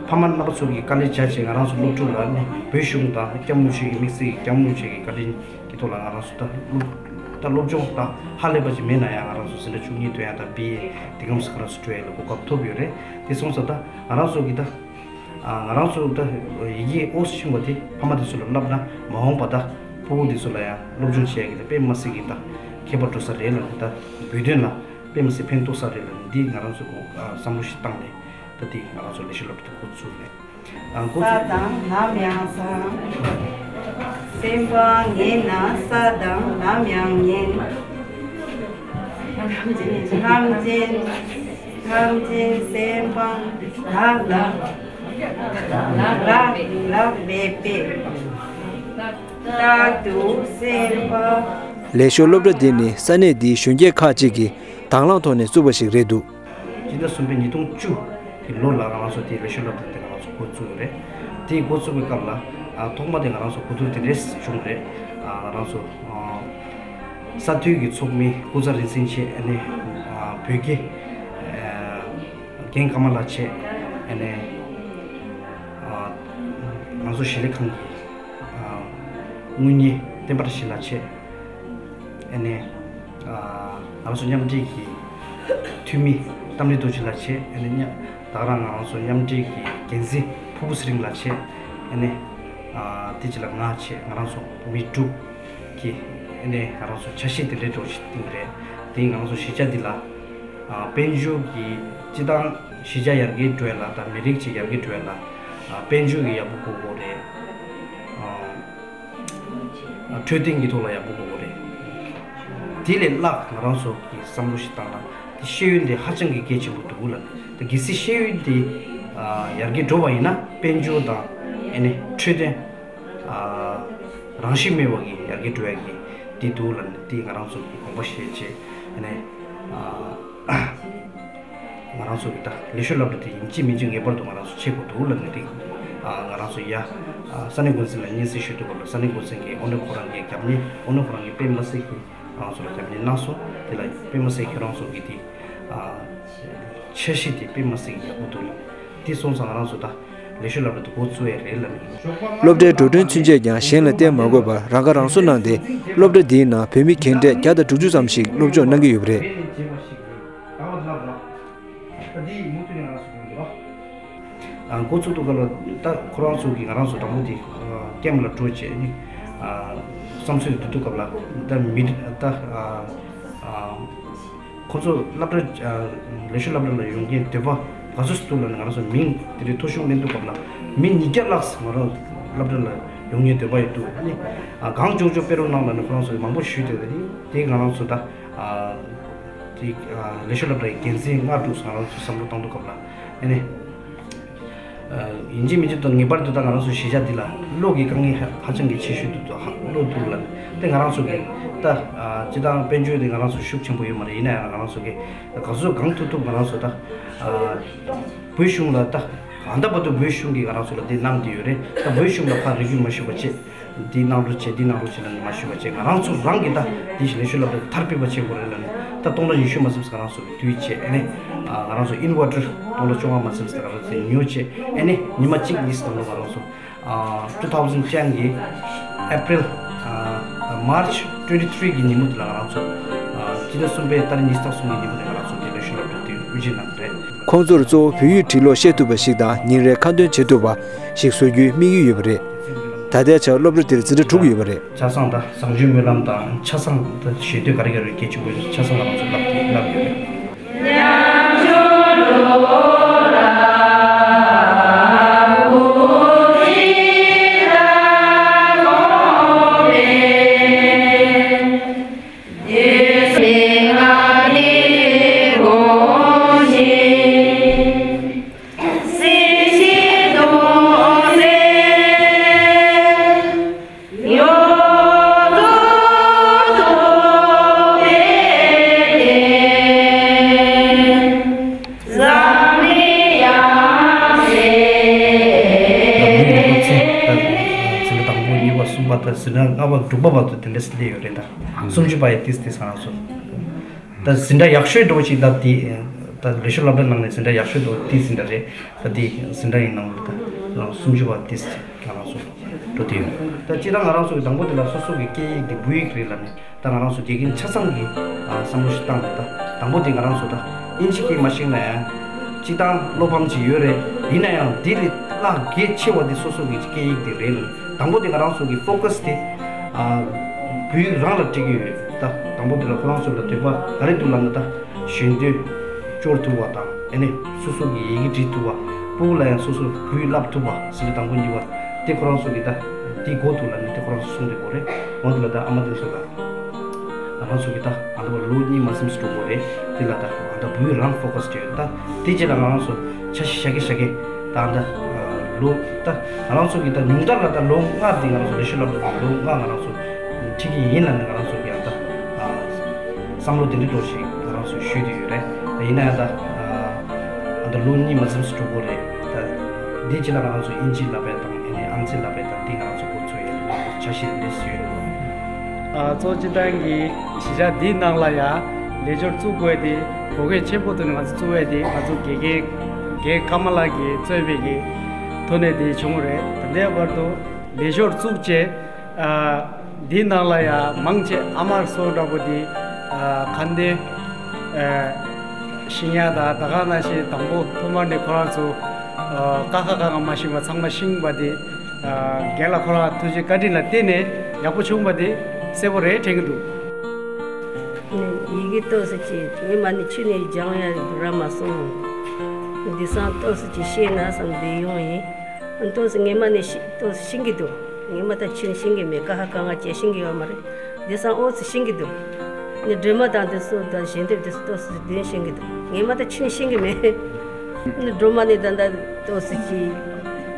ཕ་མ་རྣམ་པ་ཚོ་གིས་དཀའ་ལས་བརྒྱབ་བྱས་ང་རང་ཚོ་སློབ་ཕྲུག་ལ་ཨ་ནི་བོད་གཞུང་དང་སྐྱབས་མགོན་ཆེ་གི་དམིགས་བསལ་གྱི་སྐྱབས་མགོན་ཆེ་གི་བཀའ་དྲིན་གྱི་ཐོག་ལ་ང་རང་ཚོ་ད་སློབ་ད་སློབ་སྦྱོང་ད་ཧ་ལས་པ་ཅིག་མེད་ན་ཡང་ང་རང་ཚོ་འཛིན་གྲྭ་བཅུ་གཉིས་ཐོན་ཡང་ད་བི་ཨེ་དེ་གམ་ས་ང་རང་ཚོ་སྤྲོད་ཡ་ལ་གོ་སྐབས་ཐོབ་ཡོད་རེད། དེ་སོང་ཙང་ད་ང་རང་ཚོ་གི་ད་ཨ་ང་རང་ཚོ་ད་ཡི་གེ་ཨོ་ཤེས་པ་དེ་ཕ་མ་དེ་ཚོ་ལ་བསླབ་ན་མ་འོངས་པ་ད་ཕྲུ་གུ་དེ་ཚོ་ལ་ཡང་སློབ་སྦྱོང་བྱེད་ཡ་གི་ད་དཔེ་མ་སྲིད་གི་ད་ཁྱད་པར་འགྲོ་ས་རེད་ལ། ད་བོད་དོན་ལ་དཔེ་མ་སྲིད་ཕན་ཐོགས་ས་རེད་ལ། འདི་ང་རང་ཚོ་གོ་ཨ་བསམ་བློ་ཞིག་བཏང་ནས་ད་དེ་ང་རང་ཚོ་ལས་ཞུགས་སློབ་གྲྭ་དེ་འགོ་བཙུགས་རེད། ཨ་འགོ་ས་བཙུགས། དང་ནམ་ཡང་བཟང་། སེམས་པ་ངན་ན་ས་དང་ནམ་ཡང་ངན། ལྷམ་ཅན་ལྷམ་ཅན་ལྷམ་ཅན་སེམས་པ་ལགས་ལགས་ལགས་ལགས་མེད་པས། རྟག་ཏུ་སེམས་པ། ལས་ཞོར་སློབ་གྲྭ་འདི་ནི་ས་གནས་འདིའི་གཞོན་སྐྱེས་ཁག་ཅིག་གིས་དང་བླངས་ཐོག་ནས་བཙུགས་པ་ཞིག་རེད་འདུག་སྤྱི་ཟླ་གསུམ་པའི་ཉིས་སྟོང་བཅུ་གི་ལོ་ལ་ང་རང་ཚོ་དེ་ལས་ཞོར་སློབ་གྲྭ་དེ་ང་རང་ཚོ་འགོ་བཙུགས་ཡོད་རེད། དེ་འགོ་བཙུགས་པའི་སྐབས་ལ་ཨ་ཐོག་མ་དེ་ང་རང་ཚོ་གོ་བསྡུར་དེ་འདྲས་བྱུང་རེད། ཨ་ང་རང་ཚོ་ཨ་ས་འཐུས་ཀྱི་ཚོགས་མི་སྐུ་ཚེ་རིང་སེང་མཆེད་ཨ་ནི་ཨ་བོད་དགེ་ཨ་རྒན་ཀརྨ་ལགས་མཆེད་ཨ་ནི་ཨ་ང་ཚོ་ཞལ་ལས་ཁང་གི་ཨ་དངུལ་གཉེར་བསྟན་པ་བཀྲ་ཤིས་ལགས་མཆེད། ཨ་ནི་ཨ་ང་རང་ཚོ་མཉམ་འབྲེལ་གྱི་འཐུས་མི་རྟ་མགྲིན་རྡོ་རྗེ་ལགས་བྱས། ཨ་ནི་མཉམ་ད་ག་རང་ང་རང་ཚོ་མཉམ་འབྲེལ་གྱི་འགན་འཛིན་ཕུར་བུ་ཚེ་རིང་ལགས་བྱས། ཨ་ནི་ཨ་དེ་རྗེས་ལ་ང་བྱས། ང་རང་ཚོ་མི་དྲུག་གིས་ཨ་ནི་ང་རང་ཚོ་འཆར་གཞི་དེ་འདྲའི་འདྲ་བོ་ཞིག་བཏིང་རེད། དེ་ང་རང་ཚོ་གཞིས་ཆགས་འདི་ལ་ཨ་དཔལ་འབྱོར་གྱི་སྤྱི་བཏང་གཞིས་ཆགས་ཡར་རྒྱས་འགྲོ་ཡ་ལ་དང་མི་རིགས་ཅིག་ཡར་རྒྱས་འགྲོ་ཡ་ལ་ཨ་དཔལ་འབྱོར་གྱི་ཡག་པོ་དགོས་དགོས་རེད། ཨ། འཕྲོད་བསྟེན་གྱི་ཐོག་ལ་ཡག་པོ་དགོས་ཀྱི་རེད། དེ་ལས་ལྷག་ང་རང་ཚོ་གི་བསམ་བློ་ཞིག་བཏང་ན་དེ་ཤེས་ཡོན་དེ་ཧ་ཅང་གི་གལ་ཆེན་པོ་འདུག་ལ། དེ་གལ་སྲིད་ཤེས་ཡོན་དེ་ཨ་ཡར་རྒྱས་འགྲོ་བ་ཡིན་ན་དཔལ་འབྱོར་དང་ཨ་ནི་འཕྲོད་བསྟེན་ཨ་རང་བཞིན་མེད་པ་གི་ཡར་རྒྱས་འགྲོ་ཡ་གི་དེ་འདུག་ལ། དེ་ང་རང་ཚོ་གི་དགོངས་པ་བཞེས་བྱས་ཨ་ནི་ཨ། ང་རང་ཚོ་གི་ད་ལས་ཞུགས་སློབ་གྲྭ་དེ་ཡིན་གཅིག་མིན་གཅིག་ངེས་པར་དུ་ང་རང་ཚོ་བྱེད་དགོས་འདུག་ལབ་ནས་དེ། ཨ་ང་རང་ཚོ་ཡ། ཨ་ས་གནས་འགོ་འཛིན་ལ་སྙན་སེང་ཞུས་དུས་སྐབས་ལ་ས་གནས་འགོ་འཛིན་གྱིས་ཨོ་ནི་ཁོ་རང་གི་རྒྱབ་གཉེར་ཨོ་ནི་ཁོ་རང་གི་དཔེ་མ་སྲིད་ཀྱི་ང་རང་ཚོ་ལ་རྒྱབ་གཉེར་གནང་སོང་། དེ་ལ་དཔེ་མ་སྲིད་ཁྱོད་རང་ཚོ་གི་དེ། ཨ་འཆར་གཞི་དེ་དཔེ་མ་སྲིད་ཀྱི་ཡག་པོ་འདུག་ལབ། དེ་སོང་ཙང་ང་རང་ཚོ་ད་ལས་ཞུགས་སློབ་གྲྭ་དེ་འགོ་བཙུགས་ཡ་རེད་ལབ་ནས། སློབ་གྲྭའི་འགྲོ་གྲོན་ཚུན་ཆད་ཀྱང་གཞན་ལ་བརྟེན་མ་དགོས་པར་རང་ཁ་རང་གསོ་གནང་སྟེ། སློབ་གྲྭ་འདིའི་ནང་བོད་མི་རྒན་གྲས་བརྒྱ་དང་དྲུག་ཅུ་ཙམ་ཞིག་སློབ་སྦྱོང་གནང་གི་ཡོད་པ་རེད། ཨ་འགོ་བཙུགས་དུས་སྐབས་ལ་ད་ཁོ་རང་ཚོ་གིས་ང་རང་ཚོ་དང་པོ་དེ་ཨ་ཀེམ་ལ་འགྲོ་བྱས་ནས་ཨ་བསམ་ཚུལ་དེ་བསྡུ་དུས་སྐབས་ལ་ད་མི་ད་ཨ་ཨ་ཁོ་ཚོ་སློབ་གྲྭ་ཨ་ལས་ཞུགས་སློབ་གྲྭ་ལ་ཡོང་མཁན་འདོད་པ་ག་ཚོད་འདུག་ལབ་ནས་ང་རང་ཚོ་མིང་དེ་འདྲའི་ཐོ་གཞུང་ལེན་དུས་སྐབས་ལ་མི་ཉིས་བརྒྱ་ལྷག་ང་རང་སློབ་གྲྭ་ལ་ཡོང་མཁན་འདོད་པ་ཡོད་འདུག་ཨ་ནི་ཨ་གང་མགྱོགས་མགྱོགས་སྤེལ་རོགས་གནང་ལབ་ནས་ཁོ་རང་ཚོ་མང་པོ་ཞུས་ཏེ། ད་ནི་དེ་ང་རང་ཚོ་ད། ཨ་དེ་ཨ་ལས་ཞུགས་སློབ་གྲྭའི་འགན་འཛིན་ལྔ་དྲུག་ང་རང་ཚོས་བསམ་བློ་བཏང་དུས་སྐབས་ལ་ཨ་ནི་ཨ་ཡིན་གཅིག་མིན་གཅིག་ཏུ་ངེས་པར་དུ་ད་ང་རང་ཚོ་གཞིས་ཆགས་འདི་ལ་གློག་གི་དཀའ་ངལ་ཧ་ཧ་ཅང་གི་ཆེ་ཤོས་འདུག་ད་ཧ་གློག་འདུག་ལ། དེ་ང་རང་ཚོ་གི་ད་ཨ་སྤྱི་བཏང་དཔལ་འབྱོར་དེ་ང་རང་ཚོ་ཤུགས་ཆེན་པོ་ཡོད་མ་རེད། ཡིན་ན་ཡང་ང་རང་ཚོ་གི་ག་ཚོད་གང་ཐུབ་ཐུབ་ང་རང་ཚོ་ད་ཨ་བོད་གཞུང་ལ་ད་གང་ལྟ་བར་དུ་བོད་གཞུང་གིས་ང་རང་ཚོ་ལ་དེ་གནང་བསྡད་ཡོད་རེད། ད་བོད་གཞུང་ལ་ཕར་རེ་སྐུལ་མ་ཞུས་པ་བྱས། འདི་གནང་རོགས་བྱེད། འདི་གནང་རོགས་བྱེད་ལབ་ནས་མ་ཞུས་པ་བྱས། ང་རང་ཚོ་རང་གིས་ད་འདི་ཞིག་ལས་ཞུགས་སློབ་གྲྭ་དར་སྤེལ་བ་བྱེད་དགོས་རེད་ལབ་ནས། ད་སྟོང་ཕྲག་ཉི་ཤུ་མ་ཟིན་ཙམ་ང་རང་ཚོ་གིས་བསྡུས་བྱས། ཨ་ནི་ཨ་ང་རང་ཚོ་ཨིན་ཝར་ཊར་སྟོང་ཕྲག་བཅོ་ལྔ་མ་ཟིན་ཙམ་ང་རང་ཚོ་ཉོས་བྱས། ཨ་ནི་ཉི་མ་གཅིག་གཉིས་སྟོང་ལོ་ང་རང་ཚོ་ཨ་ཊུ་ཐའུ་ཟེན་ཊེན་གི་ཨེ་པི་རིལ་ཨ་མར་ཆི་ཊུ་ཝེན་ཊི་ཐི་རི་གི་ཉིན་མོ་དེ་ལ་ང་རང་ཚོ་ཨ་སྤྱི་ཟླ་གསུམ་པའི་ཏ་རིག་ཉི་ཤུ་རྩ་གསུམ་གི་ཉིན་མོ་དེ་ང་རང་ཚོ་འདི་ལས་ཞུགས་སློབ་གྲྭ་དེ་དབུ་འབྱེད་གནང་གི་རེད། ཁོང་ཚོར་གཙོ་བོ་བོད་ཡིག་བྲིས་ཀློག་ཤེས་ཐུབ་པ་ཞིག་དང་ཉིན་རེའི་ཁ་འདོན་བྱེད་ཐུབ་པ་ཞིག་བཟོ་རྒྱུའི་དམིགས་ཡུལ་ཡོད་པ་རེད། ད་ལྟའི་ཆར་སློབ་གྲྭ་འདིར་འཛིན་གྲྭ་དྲུག་ཡོད་པ་རེད། ཆ་ཚང་དང་བཟང་སྤྱོད་སྨོན་ལམ་དང་ཆ་ཚང་དང་ཞེ་འདོད་ག་རེ་ག་རེ་གལ་ཆེན་པོ་ཡོད་ཆ་ཚང་ང་རང་ཚོ་བསླབ་ཀྱི་བསླབ་ཡོད་རེད། ད་འཛིན་གྲྭ་ལྔ་པ་དྲུག་པ་བར་དུ་དེ་འདྲས་སླེབས་ཡོད་རེད་ད། སུམ་ཅུ་པ་ཡི་ཏིས་ཏིས་ང་རང་ཚོ། ད་འཛིན་གྲྭ་ཡག་ཤོས་འགྲོ་ཞིག་ད་དེ། ད་ལས་ཞུགས་སློབ་གྲྭ་ནང་ནས་འཛིན་གྲྭ་ཡག་ཤོས་འགྲོ་དེ་འཛིན་གྲྭ་རེད། ད་དེ་འཛིན་གྲྭ་ཡི་ནང་ལ་ད་སུམ་ཅུ་པ་ཏིས་ང་རང་ཚོ་འགྲོ་དེ་ཡོད། ད་སྤྱིར་བཏང་ང་རང་ཚོ་གི་དང་པོ་དེ་ལ་སོ་སོ་གི་སྐད་ཡིག་དེ་བོད་ཡིག་རེད་ལབ་ནས། ད་ང་རང་ཚོ་དགེ་རྒན་ཆ་ཚང་གིས་ཨ་བསམ་བློ་ཞིག་བཏང་ནས། ད་དང་པོ་དེ་ང་རང་ཚོ་ད་ཨིན་ཇི་སྐད་མ་ཤེས་ན་ཡང་སྤྱིར་བཏང་བློ་ཕམ་ཅིག་ཡོད་རེད། ཡིན་ན་ཡང་དེ་ལས་ལྷག་གལ་ཆེ་བ་དེ་སོ་སོ་གི་སྐད་ཡིག་དེ་རེད་ལ། དང་པོ་དེ་ང་རང་ཚོ་གི་ཕོ་ཀ་སི་དེ་ཨ་བོད་ཡིག་རང་ལ་སྤྲད་ཀྱི་ཡོད། ད་དང་པོ་དེ་ལ་ཁོ་རང་ཚོ་ལ་འདོད་པ་ག་རེ་འདུག་ལབ་ན། ད་ཞལ་འདོན་སྐྱོར་ཐུབ་པ་དང་། ཨ་ནི་སོ་སོ་གི་ཡི་གེ་འབྲི་ཐུབ་པ། སྤུ་གུ་ལ་ཡང་སོ་སོ་བོད་ཡིག་བསླབ་ཐུབ་པ་ཟེར་ནས་དང་པོ་གཉིས་པ་དེ་ཁོ་རང་ཚོ་གི་ད་དེ་དགོས་འདུག་ལབ་ནས་དེ་ཁོ་རང་ཚོ་གསུངས་བསྡད་ཡོད་རེད། འོན་ཏེ་ལ་ད་ཨ་མ་དེ་ཚོ་ལ། ང་རང་ཚོ་གི་ད་ང་ཚོ་ལོ་གཉིས་མ་ཟིན་འགྲོ་གི་རེད། དེ་ལ་ད་ང་ད་བོད་རང་ཕོ་ཀ་སི་བྱས་ཡོད། ད་དེ་རྗེས་ལ་ང་རང་ཚོ་འཆར་གཞི་བཞག་གི་བཞག་གི་ད་ད་ལོ་ད་ང་རང་ཚོ་གི་ད་ཉུང་མཐར་ལ་ད་ལོ་ལྔ་དེ་ང་རང་ཚོ་ལས་ཞུགས་སློབ་གྲྭ་ལོ་ལྔ་ང་རང་ཚོ་ཁྲིད་ཀྱི་ཡིན་ལབ་ནས་ང་རང་ཚོ་གི་ད་བསམ་བློ་དེ་འདྲ་འདྲ་ཞིག་ང་རང་ཚོ་ཞུས་བསྡད་ཡོད་རེད། ད་ཡིན་ན་ཡང་ད་ད་ལོ་གཉིས་མ་ཟིན་འགྲོ་གི་རེད། ད་དེ་རྗེས་ལ་ང་རང་ཚོ་ཨིན་ཇི་བསླབ་པའི་དང་། ཨ་ནི་ཨང་རྩིས་བསླབ་པའི་དང་། དེ་ང་རང་ཚོ་འགོ་ཚུགས་ཡོད། འཆར་གཞི་འདི་བཟོས་ཡོད། ཨ་གཙོ་བྱས་སྟངས་ཀྱི་གཞིས་ཆགས་འདིའི་ནང་ལ་ཡང་ལས་སྦྱོར་བཙུགས་དགོས་དེ་དགོས་གལ་ཆེན་པོ་ཐོག་ནས་ང་ཚོ་བཙུགས་ཡས་དེ། ང་ཚོ་དགེ་རྒན་རྒན་ཀ་མ་ལགས་ཀྱིས་གཙོས་པའི་གི་ཐོག་ནས་དེ་བྱུང་བ་རེད། ད་ལྟའི་བར་དུ་ལས་སྦྱོར་བཙུགས་རྗེས་ཨ་འདིའི་ནང་ལ་ཡང་མང་ཆེ་ཨ་མ་སོགས་འདྲ་པོ་དེ་ཨ་ཁ་འདོན་ཨ་ཤེས་ཡ་དང་། ད་ག་ནང་བཞིན་དང་པོ་ཐོག་མར་ནས་ཁོ་རང་ཚོ་ཨ་ཀ་ཁ་ག་ང་མ་ཤེས་པ་ཚང་མ་ཤེས་པ་དེ། ཨ་རྒན་ལགས་ཁོ་རང་ཐུགས་རྗེ་བཀའ་དྲིན་ལ་བརྟེན་ནས་ཡག་པོ་བྱུང་བ་དེ་གསལ་པོ་རེད་དྲན་གྱི་འདུག། ཡི་གེ་ཏོག་ཙམ་ཅིག་སྔོན་མ་ནས་ཆུ་ནས་སྦྱང་ཡ་རག་མ་སོང་། འདི་སང་ཏོག་ཙམ་ཅིག་ཤེས་ན་བསམ་བསྡད་ཡོང་ཡིན། ཏོག་ཙམ་སྔོན་མ་ནས་ཤེས་ཏོག་ཙམ་ཤེས་ཀྱི་འདུག། སྔོན་མ་ད་ཆུ་ནས་ཤེས་ཀྱི་མེད། ཀ་ཁ་ག་ང་བཅས་ཤེས་ཀྱི་ཡོད་མ་རེད། འདི་སང་ཨོ་ཙམ་ཤེས་ཀྱི་འདུག། ནི་སྒྲོལ་མ་དང་དེ་ཚོ་དང་ཞལ་འདེབས་དེ་ཚོ་ཏོག་ཙམ་འདོན་ཤེས་ཀྱི་འདུག། སྔོན་མ་ད་ཆུ་ནས་ཤེས་ཀྱི་མེད། ནི་སྒྲོལ་མ་ནི་ད་ད་ཏོག་ཙམ་ཅིག་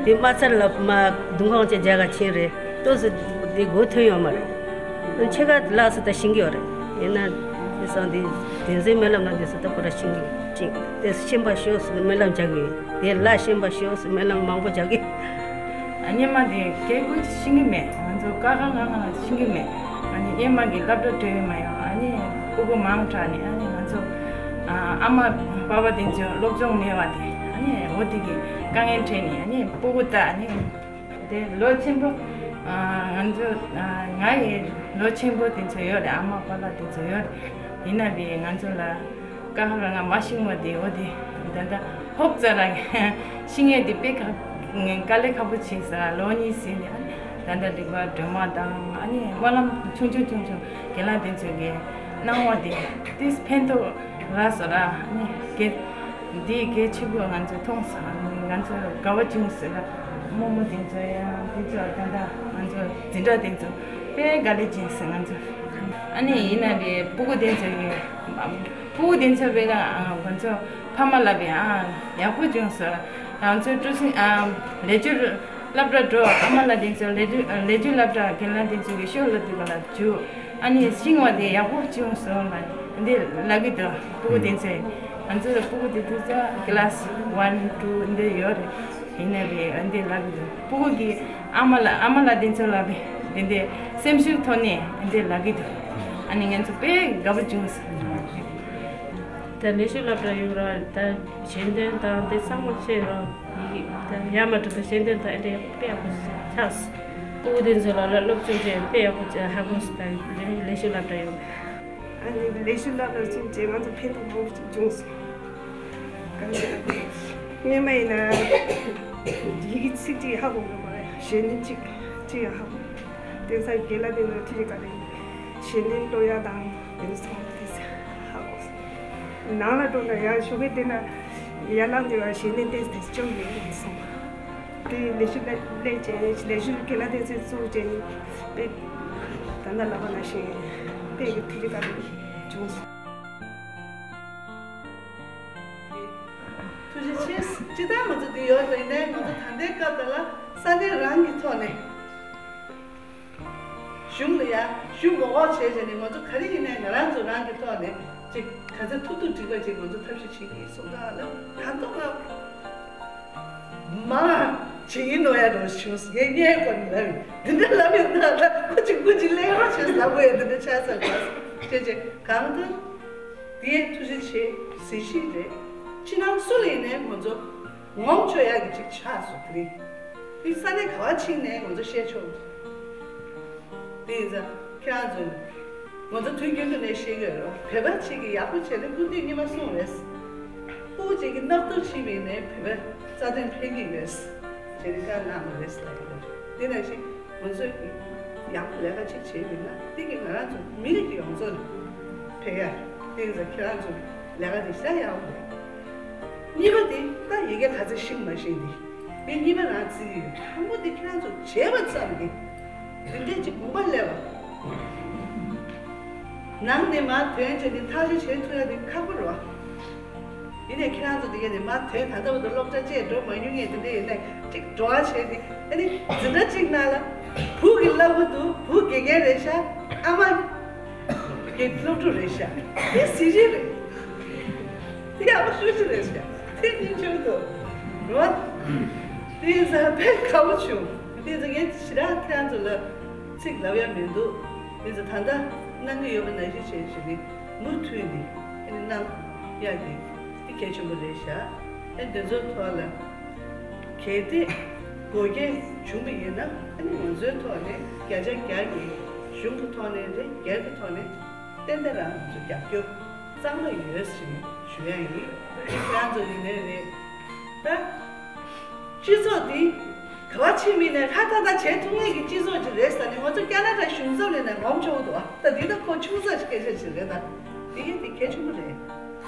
དེ་མ་ཚར་ལ་མ་དུང་ཁང་ཅན་རྒྱ་གར་ཕྱིན་རེད། ཏོག་ཙམ་དེ་མགོ་ཐོན་ཡོད་མ་རེད། ཁྱེད་ཀ་ལགས་སུ་ད་ཤེས་ཀྱི་ཡོད་རེད། ཡིན་ན་དེ་སང་དེ་བསྟན་འཛིན་སྨོན་ལམ་ནང་དེ་སུ་ད་ཁོ་ར་ཤེས་ཀྱི་ཅིག་དེ་ཤེས་པ་ཤོག་ཟེར་སྨོན་ལམ་རྒྱག་གི་ཡོད། དེ་ལ་ཤེས་པ་ཤོག་ཟེར་སྨོན་ལམ་མང་པོ་རྒྱག་གི། ཨ་ནི་མ་དེ་སྐད་ཀོ་ཅིག་ཤེས་ཀྱི་མེད། ང་ཚོ་ཀ་ཁ་ག་ང་ཤེས་ཀྱི་མེད། ཨ་ནི་སྔོན་མ་གི་སློབ་གྲྭ་འགྲོ་ཡི་མ་ཡོང་། ཨ་ནི་སྤུ་གུ་མང་དྲགས་ནས། ཨ་ནི་ང་ཚོ་ཨ་ཨ་མ་པ་ཕ་དེ་ཚོ་སློབ་སྦྱོང་མེད་པ་དེ། ཨ་ནི་འོ་དེ་གི་དཀའ་ངལ་འཕྲད་ནས། ཨ་ནི་སྤུ་གུ་ད་ཨ་ནི་དེ་ལོ་ཆེན་པོ། ཨ་ང་ཚོ་ཨ་ང་ཡི་ལོ་ཆེན་པོ་དེ་ཚོ་ཡོད་རེད། ཨ་མ་པ་ལགས་དེ་ཚོ་ཡོད་རེད། ཡིན་ན་དེ་ང་ཚོ་ལ་ཀ་ཧ་ར་ང་མ་ཤེས་པ་དེ། འོ་དེ་ད་ལྟ་ཧོབ་ཙ་ར་ཤེས་ཡས་དེ་དཔེ་དཀའ་དཀའ་ལས་ཁག་པོ་བྱས་ས། ལོ་གཉིས་ཟིན་ནས་ད་ལྟ་རིག་པ་སྒྲོལ་མ་དང་། ཨ་ནི་སྨོན་ལམ་ཆུང་ཆུང་ཆུང་ཆུང་རྒན་ལགས་དེ་ཚོ་གི་གནང་བ་དེ་ཏིས་ཕན་ཐོགས་རག་སོང་ར། ཨ་ནི་དགེ་འདིའི་གལ་ཆེན་པོ་ང་ཚོས་མཐོང་སོང་། ཨ་ནི་ང་ཚོ་དགའ་བ་བྱུང་སོང་ར། རྨོ་མོ་དེ་ཚོ་ཡང་དེ་ཚོ་ད་ལྟ་ང་ཚོ་འཛིན་གྲྭ་དེ་ཚོ་དཔེ་དགའ་ལས་བྱུང་སོང་ང་ཚོ། ཨ་ནི་ཡིན་ན་རེད། སྤུ་གུ་དེ་ཚོ་ཡི་སྤུ་གུ་དེ་ཚོ་བས་ལ་ང་ཚོ་ཕ་མ་ལ་བས་ཨ་ཡག་པོ་བྱུང་སོང་ར། ང་ཚོའི་ཀྲུའུ་ཞིན་ཨ་ལས་སྦྱོར་སློབ་གྲྭ་འགྲོ། ཨ་མ་ལགས་དེ་ཚོ་ལས་སྦྱོར་ལས་སྦྱོར་སློབ་གྲྭ་རྒན་ལགས་དེ་ཚོ་གི་ཤོག་ལ་དུས་ག་ལ་འཇུག། ཨ་ནི་ཤེས་པ་དེ་ཡག་པོ་བྱུང་སོང་ལ་འདི་ལབ་ཀྱི་འདུག། སྤུ་གུ་དེ་ཚོས། ང་ཚོ་ལ་སྤུ་གུ་དེ་དུས་ཚོད་ཀི་ལ་སི་ཝན་ཊུ་འདི་ཡོད་རེད། ཡིན་ན་རེད། འདི་ལབ་ཀྱི་འདུག། སྤུ་གུ་གི་ཨ་མ་ལགས་ཨ་མ་ལགས་དེ་ཚོ་ལ་བས་འདི་འདི་སེམས་ཤུགས་ཐོག་ནས་འདི་ལབ་ཀྱི་འདུག། ཨ་ནི་ང་ཚོ་དཔེ་དགའ་པོ་བྱུང་སོང་། ད་ལས་ཞུགས་སློབ་གྲྭ་ཡོད་ར། ད་ཞལ་འདོན་དང་དེ་ཚང་མ་བྱས་ར། ཡི་གེ་ད་ཡར་མར་འགྲོ་དུས་ཞལ་འདོན་དང་ཨེ་འདྲ་ཡག་པོ་དཔེ་ཡག་པོ་ཆགས་སོང་། སྤུ་གུ་དེ་ཚོ་ལ་ལ་སློབ་སྦྱོང་བྱས་དཔེ་ཡག་པོ་ཆགས། ཧ་གོ་སོང་། ད་ལས་ཞུགས་སློབ་གྲྭ་ཡོད། ཨ་ནི་ལས་ཞུགས་སློབ་གྲྭ་བཙུགས་རྗེས་ང་ཚོ་ཕན་ཐོགས་མང་པོ་ཞིག་བྱུང་སོང་། གང་ཡིན་ན་སྔོན་མ་ཡིན་ན་ཡི་གེ་ཚིག་གཅིག་ཧ་གོ་གི་མ་རེད། ཞལ་འདོན་གཅིག་གཅིག་ཡང་ཧ་གོ། དེང་སང་རྒན་ལགས་དེ་ཚོ་ཐུགས་རྗེ་བཀའ་དྲིན། ཞལ་འདོན་ཀློག་ཡ་དང་དེ་ཚོ་ཚང་མ་དེ་ཚོ་ཧ་གོ་སོང་། ནང་ལ་འགྲོ་ན་ཡང་ཞོགས་ཀས་བལྟས་ན་ཡར་ལངས་དུས་ཞལ་འདོན་ཏོག་ཙམ་སྐྱོ་གི་ཡོད་སོང་། དེ་ལས་ཞུགས་ལས་ལས་བྱས་ནས་ལས་ཞུགས་རྒན་ལགས་དེ་ཚོས་བཙུགས་བྱས་ནས་དཔེ་ད་ལྟ་ལབ་པ་ནང་བཞིན་དཔེ་གི་ཐུགས་རྗེ་བཀའ་དྲིན་བྱུང་སོང་། ཐུགས་རྗེ་ཆེ། སྤྱིར་བཏང་ང་ཚོ་འདི་ཡོད་རེད། ཡིན་ནའི་ང་ཚོ་ད་ལྟའི་སྐབས་དེ་ལ་ས་གནས་རང་གི་ཐོག་ནས་གཞུང་ལ་ཡ་ཞུ་མ་དགོས་བྱས་བྱས་ནས་ང་ཚོ་ག་རེ་ཡིན་ནའི་ང་རང་ཚོ་རང་གི་ཐོག་ནས་ཅིག་ག་ཚོད་ཐུབ་ཐུབ་བྲིས་པ་ཅིག་ང་ཚོ་ཐབས་ཤེས་བྱེད་ཀྱི་ཡིན་གསུངས། ད་ལ་ད་ལྟ་ང་མ། བྱེད་ཀྱི་ནོ་ཡ་རོ་ཞུས་ངས་ངའི་སྐོར་ནས་ལབ་ཡིན། འདི་འདྲ་ལབ་ཡོད་ན་ལ་ཁོ་ཅིག་ཁོ་ཅིག་ལས་རོགས་བྱས་ལབ་དགོས་ཡ་འདི་འདྲ་ཆགས་ཚར་འདུག་ཅེས་ཅེས་གང་ལྟར་དེའི་ཐུགས་རྗེ་ཆེ་གཟི་བརྗིད་རེད། ཕྱི་ནང་སུ་ལ་ཡིན་ནའི་ང་ཚོ་ངོམ་ཆོག་ཡག་གི་ཅིག་ཆགས་སོང་། དེ་རིང་འདི་ས་གནས་ག་བ་ཕྱིན་ནའི་ང་ཚོ་བཤད་ཆོག་དེ་ཡིན་ཙང་ཁྱེད་རང་ཚོ་ང་ཚོ་དུས་རྒྱུན་དུ་ནས་བཤད་ཀྱི་ཡོད་རེད། བོད་པ་ཅིག་གིས་ཡག་པོ་བྱས་ན་སྐུ་མདུན་རྙིང་མ་གསུངས་རེད། སྤུ་གུ་ཅིག་གིས་སྣབས་ཏོག་ཕྱིན་པ་ཡིན་ནའི་བོད་པའི་རྩ་དོན་ཕན་གྱི་ཡོད། ཞེས་ནི་བཀའ་གནང་བ་རེད་ལབ་ཀྱི་ཡོད་རེད། དེ་ནང་བཞིན་ང་ཚོས་ཀྱི་ཡག་པོ་ལས་ཀ་ཅིག་བྱས་ཡོད་ན་དེ་གིས་ང་རང་ཚོ་མི་རིགས་ཡོངས་རྫོགས་ལ་ཕན་ཡ། དེ་ཡིན་ཙང་ཁྱེད་རང་ཚོ་ལས་ཀ་དེ་ཞེ་དྲག་ཡག་པོ་རེད། གཉིས་པ་དེ་ད་ཡི་གེ་ག་ཚོད་ཤེས་མ་ཤེས་དེ། མི་གཉིས་པ་རང་བརྩི་གི་ཡོད། དང་པོ་དེ་ཁྱེད་རང་ཚོ་བྱས་པ་ཙམ་གྱིས་འདི་འདྲས་ཀྱི་དགོངས་པ་སླེབས་པ། ནང་ནས་མར་ཐོན་བྱས་ཏེ་ཐག་གཅོད་བྱེད་ཐུབ་ཡ་དེ་ཁག་པོ་རེད་བ། ཡིན་ནའི་ཁྱེད་རང་ཚོ་དེ་ག་ནས་མར་ཐོན་ད་ལྟ་བར་དུ་སློབ་གྲྭ་བཅས་འགྲོ་མ་མྱོང་མཁན་དེ་འདྲས་ཡིན་ནའི་ཅིག་འགྲོ་བ་བྱས་ཏེ་ཨ་ནི་འཛིན་གྲྭ་གཅིག་ནང་ལ་བུ་གི་བསླབ་པ་འདུག་བུ་དགེ་རྒན་རེད་ཤག་ཨ་མ། དགེ་སློབ་ཕྲུག་རེད་ཤག་དེ་གཟི་བརྗིད་རེད། དེ་ཡག་པོ་ཤོད་ཀྱི་རེད་ཤག་དེ་སྙིང་རྗེ་པོ་འདུག་རེད་བ། དེ་ཡིན་ཙང་དཔེ་དགའ་པོ་བྱུང་། དེ་ཡིན་ཙང་ངས་ཞེ་དྲག་ཁྱེད་རང་ཚོ་ལ་ཚིག་ལབ་ཡ་མི་འདུག་དེ་ཡིན་ཙང་ད་ལྟ་གནང་གི་ཡོད་པ་ནང་བཞིན་བྱས་བྱས་ནས་མུ་མཐུད་ནས་ཨ་ནི་གནང་ཡག་གི་དེ་གལ་ཆེན་པོ་རེད་ཤག་ཨ་ནི་དེ་ཚོའི་ཐོག་ལ། གལ་ཏེ་དགོས་གལ་བྱུང་བ་ཡིན་ན་ཨ་ནི་ང་ཚོའི་ཐོག་ནས་བརྒྱ་ཆ་བརྒྱ་གི་གཞུང་གི་ཐོག་ནས་རེད། སྒེར་གྱི་ཐོག་ནས་ཏན་ཏན་རང་ཚོ་རྒྱབ་སྐྱོར་གཙང་མ་ཡོད་ཞེས་ཞུ་ཡ་ཡིན། ཁྱེད་རང་ཚོ་ཡིན་ནའི་རེད། ད་སྤྱི་ཚོགས་འདི་ག་བ་ཕྱིན་མིན་ནས་ཧྲ་ཐག་ཐག་བྱེད་ཐུབ་མཁན་གྱི་སྤྱི་ཚོགས་ཅིག་རེད་ཟེར་ནས་ང་ཚོ་ཁ་ན་ཌ་གཞུང་ཚབ་ལས་ནས་ངོམ་ཆོག་འདུག་ད་འདི་ད་ཁོ་ཆུང་ས་ཞིག་སྐད་ཆ་ཞིག་རེད། ད་འདི་ག་འདི་གལ་ཆེན་པོ་རེད།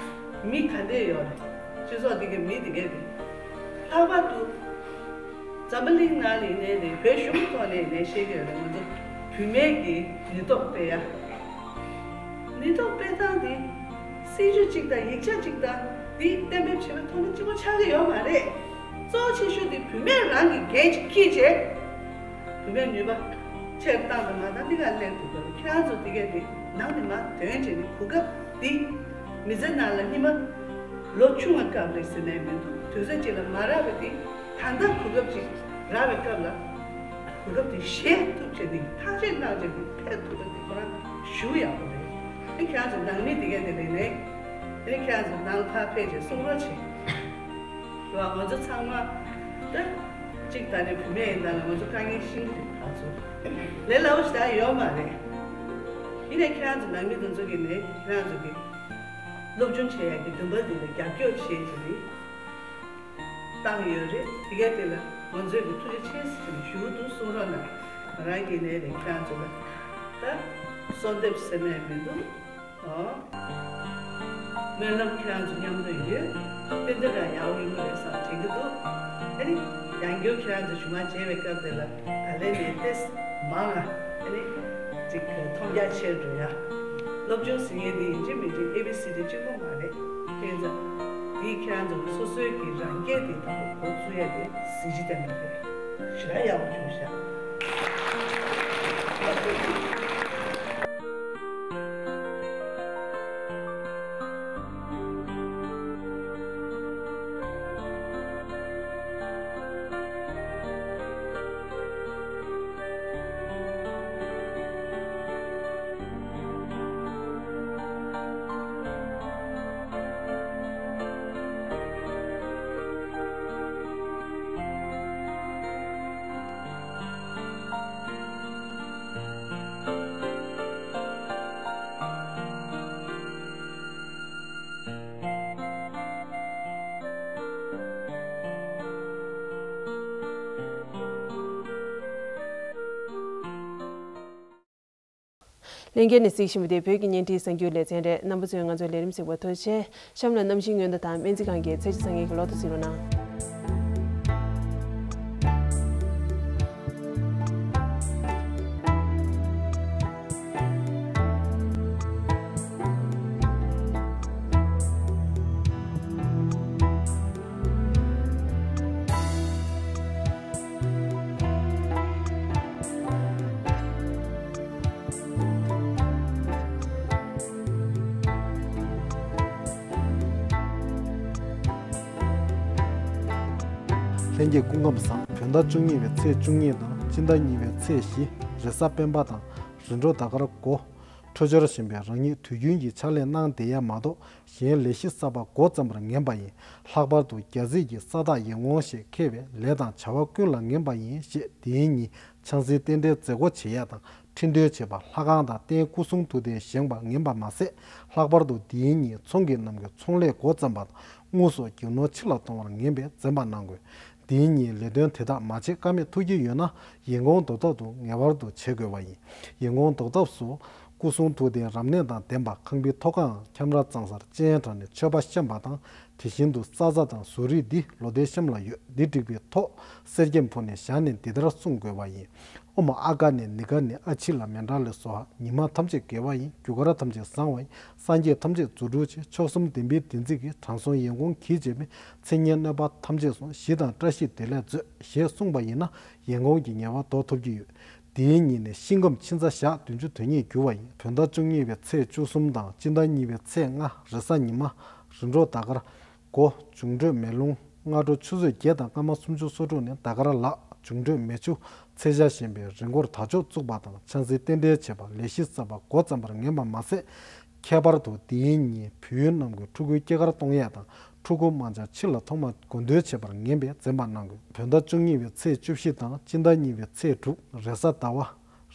མི་ག་འདྲས་ཡོད་རེད། སྤྱི་ཚོགས་འདི་གའི་མི་འདི་གའི་འདི། ལྷག་པར་དུ་འཛམ་བུ་གླིང་ནང་ལ་ཡིན་ནའི་རེད། བོད་གཞུང་གི་ཐོག་ནས་ཡིན་ནའི་བཤད་ཀྱི་ཡོད་རེད། ང་ཚོ་བུད་མེད་ཀྱི་ནུས་སྟོབས་སྤེལ་ཡ། ནུས་སྟོབས་སྤེལ་སྟངས་འདི་སྲིད་ཇུས་གཅིག་དང་ཡིག་ཆ་གཅིག་དང་འདི་གཏན་འབེབས་བྱས་པའི་ཐོག་ནས་གཅིག་པོ་ཆགས་ཀྱི་ཡོད་མ་རེད། གཙོ་ཆེ་ཤོས་འདི་བུད་མེད་རང་གི་འགན་ཅིག་འཁྱེར་བྱས། བུད་མེད་ནུས་པ་ཆེར་བཏང་དང་མ་བཏང་འདི་ག་གླེང་ཐུབ་དགོས་རེད། ཁྱེད་རང་ཚོ་འདི་གས་འདི་ནང་ནས་མར་ཐོན་བྱས་ནས་གོ་སྐབས་འདི་མི་ཚེ་ནང་ལ་སྔོན་མ་ལོ་ཆུང་བ་སྐབས་རེད་ཟེར་ནས་མི་འདུག་དུས་ཚོད་ཅིག་ལ་མ་རག་པ་འདི་ད་ལྟ་གོ་སྐབས་ཅིག་རག་པའི་སྐབས་ལ་གོ་སྐབས་འདི་བཞེས་ཐུབ་བྱས་ནས་ཐག་གཅོད་གནང་བྱས་ནས་ཕེབས་ཐུབ་པ་འདི་ཁོ་རང་ཞུ་ཡག་པོ་རེད། ཨེ་ཁྱེད་རང་ཚོ་ནང་མི་འདི་གས་འདི་རེད་ནས་ཨེ་ཁྱེད་རང་ཚོ་ནང་ལ་ཕར་ཕེབས་བྱས་གསུང་རོགས་བྱེད། རེད་བ། ང་ཚོ་ཚང་མ་ད་གཅིག་ད་ནི་བུད་མེད་ཡིན་ད་ལ་ང་ཚོ་དཀའ་ངལ་ཤིང་གི་རེད། ད་ཚོ་ལས་སླ་བོ་ཞིག་ད་ཡོད་མ་རེད། ཡིན་ནའི་ཁྱེད་རང་ཚོ་ནང་མི་དེ་ཚོ་གི་ནས་ཁྱེད་རང་ཚོ་གི་སློབ་སྦྱོང་བྱེད་ཡག་གི་འདུན་པ་འདི་ལ་རྒྱབ་སྐྱོར་བྱེད་ཀྱི་རེད། བཏང་ཡོད་རེད། དེ་གས་དེ་ལ་ང་ཚོས་ཀྱི་ཐུགས་རྗེ་ཆེ་ཞུ་གི་འདུག་གསུང་རོགས་གནང་། ང་རང་གི་ནས་རེད། ཁྱེད་རང་ཚོ་ལ་ད་གསོལ་འདེབས་ཟེར་ནས་མི་འདུག་ཨོ། སྨོན་ལམ་ཁྱེད་རང་ཚོ་མཉམ་དུ་ཡོད། ཏན་ཏན་རང་ཡག་ཡོང་གི་རེད་བསམ་དྲན་གྱི་འདུག་ཨ་ནི་ཡང་བསྐྱར་ཁྱེད་རང་ཚོ་ཞུ་མ་བྱས་པའི་སྐབས་དེ་ལ་ད་ལན་ནས་ཏེས་མང་ང་ཨ་ནི་ཅིག་མཐོང་རྒྱ་ཆེར་འགྲོ་ཡ། སློབ་སྦྱོང་ཟེར་མཁན་དེ་ཡིན་གཅིག་མིན་གཅིག་ཨེ་བི་སི་ཌི་གཅིག་པོ་མ་རེད། དེ་ཡིན་ཙང་དེ་ཁྱེད་རང་ཚོ་སོ་སོའི་གི་རང་སྐད་དེ་དང་པོ་འགོ་བཙུགས་ཡ་དེ་གཟི་བརྗིད་ལྡན་པ་རེད། ཞེ་དྲག་ཡག་པོ་བྱུང་ཤག་ལྷན་རྒྱས་ནས་གཟིགས་བཞིན་པ་དེ་བོད་ཀྱི་བརྙན་འཕྲིན་གསར་འགྱུར་ལེ་ཚན་རེད། རྣམ་པ་ཚོས་ང་ཚོའི་ལས་རིམ་གཟིགས་པར་ཐུགས་རྗེ་ཆེ། གཤམ་ལ་གནམ་གཤིས་སྔོན་བརྡ་དང་སྨན་རྩིས་ཁང་གི་ཚེས་བཅུ་ཚེས་གཉིས་ཀྱི་ལོ་ཐོ་གཟིགས་རོགས་གནང་། ལྷན་རྒྱས་སྐུ་ཁམས་བཟང་། བོད་ཟླ་བཅུ་གཉིས་པའི་ཚེས་བཅུ་གཉིས་དང་སྤྱི་ཟླ་གཉིས་པའི་ཚེས་བཞི། རེས་གཟའ་སྤེན་པ་དང་རེས་འགྲོགས་ཟླ་སྐར་དགུ། འཕྲོད་སྦྱོར་ཞན་པས་རང་ཉིད་དུས་རྒྱུན་གྱི་ཕྱག་ལས་གནང་བསྡད་ཡ་མ་གཏོགས། གཞན་ལས་གཞི་གསར་པ་འགོ་བརྩམས་པར་ངེས་པ་ཡིན། ལྷག་པར་དུ་རྒྱལ་སྲིད་ཀྱི་ས་བདག་ཡིད་འོང་ཞེས་མཁས་པས་ལས་དང་བྱ་བ་ཀུན་ལ་ངེས་པ་ཡིན་ཞེས་དེའི་ཉིན་ཆང་སའི་རྟེན་འབྲེལ་མཛད་སྒོ་བྱེད་ཡ་དང་ཁྲི་འདོན་བྱེད་པ། ལྷ་ཁང་དང་རྟེན་སྐུ་གསུང་ཐུགས་རྟེན་བཞེངས་པར་ངེས་པ་མ་ཟད། ལྷག་པར་དུ་དེའི་ཉིན་ཚོང་གི་ནང་གི་ཚོང་ལས་འགོ་བརྩམས་པ་དང་དངུལ་སོགས་རྒྱུ་ནོར་ཕྱི་ལ་གཏོང་བར་ངེས་པས་འཛེམ་པ་གནང་དགོས། དེའི་ཉིན་ལས་དོན་དེ་དག་མ་བྱེད་ཀ་མེད་ཐུག་གི་ཡོད་ན་ཡིན་གོང་ལྡོག་ཐབས་དུ་ངེས་པར་དུ་བྱེད་དགོས་པ་ཡིན། ཡིན་གོང་ལྡོག་ཐབས་སུ། སྐུ་གསུང་ཐུགས་རྟེན་རབ་གནས་དང་ལྡན་པ། ཁང་པའི་ཐོག་ཁའང་ཁྱམས་ར་གཙང་སར་སྤྱན་དྲངས་ནས་མཆོད་པ་བཤམས་པ་དང་། དེ་བཞིན་དུ་ས་བཟའ་དང་བཟོ་རིགས་འདི་ལོ་ཟླའི་གཤམ་ལ་ཡོད། འདི་བསྒྲིགས་པའི་ཐོག་གསེར་སྐྱེམས་ཕུལ་ནས་ཞལ་ནས་འདི་ལྟར་གསུང་དགོས་པ་ཡིན། ཨོཾ་ཨ་ག་ནེ་ནི་ག་ནེ་ཨ་ཕྱི་ལ་མཎྜལ་ལས་སྭཱ་ཧཱ། ཉི་མ་ཐམས་ཅད་དགེ་བ་ཡིན། རྒྱུ་སྐར་ཐམས་ཅད་བཟང་བ་ཡིན། སངས་རྒྱས་ཐམས་ཅད་རྫུ་འཕྲུལ་ཆེ། མཆོག་གསུམ་བདེན་པའི་བདེན་ཚིག་གིས། དྲང་སྲོང་ཡིན་གོང་གིས་བྱས་པའི། མཚན་ཉིད་གནོད་པ་ཐམས་ཅད་སོང་། ཞི་དང་བཀྲ་ཤིས་བདེ་ལེགས་མཛོད། ཞེས་གསུངས་པ་ཡིན་ན་ཡིན་གོང་གི་ངེས་པ་ལྡོག་ཐུབ་ཀྱི་ཡོད། དེའི་ཉིན་ནས་ཤིང་སྒམ་ཕྱི་ཟླ་ཞག་བདུན་ཅུ་དོན་གཉིས་འགྱུར་བ་ཡིན། བོད་ཟླ་བཅུ་གཉིས་པའི་ཚེས་བཅུ་གསུམ་དང་སྤྱི་ཟླ་གཉིས་པའི་ཚེས་ལྔ་རེས་གཟའ་ཉི་མ། རེས་འགྲོགས་ཟླ་སྐར་དགུ། འབྱུང་འཕྲོད་མེ་རླུང་། སྔ་དྲོ་ཆུ་ཚོད་བརྒྱད་དང་སྐར་མ་སུམ་ཅུ་སོ་དྲུག་ནས་ཟླ་སྐར་ལག། འབྱུང་འཕྲོད་མེ་ཆུ། ཚེས་ཆ་ཞན་པས་རེས་འགོར་དར་ལྕོག་བཙུགས་པ་དང་ཆང་སའི་རྟེན་འབྲེལ་བྱེད་པ། ལས་གཞི་གསར་པ་འགོ་བརྩམས་པར་ངེས་པ་མ་ཟད། ཁྱད་པར་དུ་དེའི་ཉིན་བོད་ཡུལ་རྣམས་ཀྱི་ཕྲུ་གུའི་སྐྱེས་སྐར་གཏོང་ཡས་དང་ཕྲུ་གུ་མ་འབྱོར་ཕྱི་ལ་ཐོག་མ་དགོས་འདོད་བྱེད་པར་ངེས་པས་འཛེམ་པ་གནང་དགོས། བོད་ཟླ་བཅུ་གཉིས་པའི་ཚེས་བཅུ་བཞི་དང་སྤྱི་ཟླ་གཉིས་པའི་ཚེས་དྲུག་རེས་གཟའ་ཟླ་བ།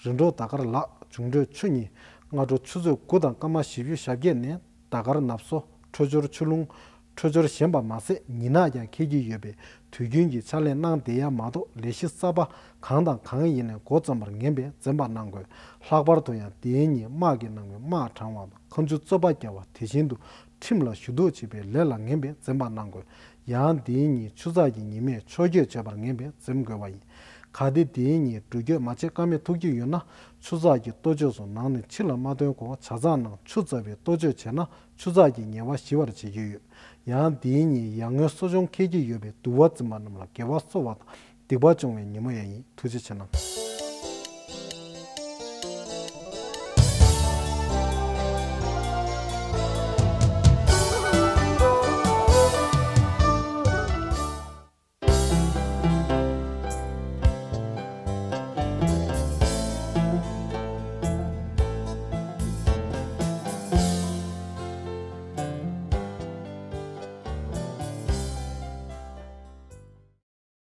རེས་འགྲོགས་ཟླ་སྐར་ལག། འབྱུང་འཕྲོད་ཆུ་གཉིས། སྔ་དྲོ་ཆུ་ཚོད་དགུ་དང་སྐར་མ་བཞི་བཅུ་ཞེ་བརྒྱད་ནས་ཟླ་སྐར་ནབ་སོ། འཕྲོད་སྦྱོར་ཆུ་རླུང་། འཕྲོད་སྦྱོར་ཞན་པ་མ་ཟད་ཉིན་ནག་ཀྱང་འཁེལ་གྱི་ཡོད་པས་དུས་རྒྱུན་གྱི་ཕྱག་ལས་གནང་བསྡད་ཡ་མ་གཏོགས་ལས་གཞི་གསར་པ་གང་དང་གང་ཡིན་ནའི་འགོ་བརྩམས་པར་ངེས་པས་འཛེམ་པ་གནང་དགོས། ལྷག་པར་དུ་ཡང་དེའི་ཉིན་དམག་གི་ནང་གི་དམག་དྲངས་པ་དང་ཁ་མཆུ་རྩོད་པ་བརྒྱབ་པ། དེ་བཞིན་དུ་ཁྲིམས་ལ་ཞུ་གཏུག་བྱེད་པའི་ལས་ལ་ངེས་པས་འཛེམ་པ་གནང་དགོས། ཡང་དེའི་ཉིན་ཆུ་ཚགས་ཀྱི་ཉི་མས་ཕྱོགས་བསྐྱོད་བྱེད་པར་ངེས་པས་འཛེམ་དགོས་པ་ཡིན། གལ་ཏེ་དེའི་ཉིན་འགྲུལ་སྐྱོད་མ་བྱེད་ཀ་མེད་ཐུག་གི་ཡོད་ན་ཆུ་ཚགས་ཀྱི་གཏོ་བཅོས་སུ་ནང་ནས་ཕྱི་ལ་མ་ཐོན་གོང་ཇ་ཚགས་ནང་ཆུ་བཙགས་པའི་གཏོ་བཅོས་བྱས་ན་ཆུ་ཚགས་ཀྱི་ཉེས་པ་ཞི་བར་བྱེད་ཀྱི་ཡོད། ཡང་དེའི་ཉིན་ཡར་ངོའི་གསོ་སྦྱོང་འཁེལ་གྱི་ཡོད་པས་འདུལ་བ་འཛིན་པ་རྣམས་ལ་དགེ་བ་གསོ་བ་དང་སྡིག་པ་སྦྱོང་བའི་ཉིན་མོ་ཡང་ཡིན། ཐུགས་རྗེ་ཆེ་གནང་།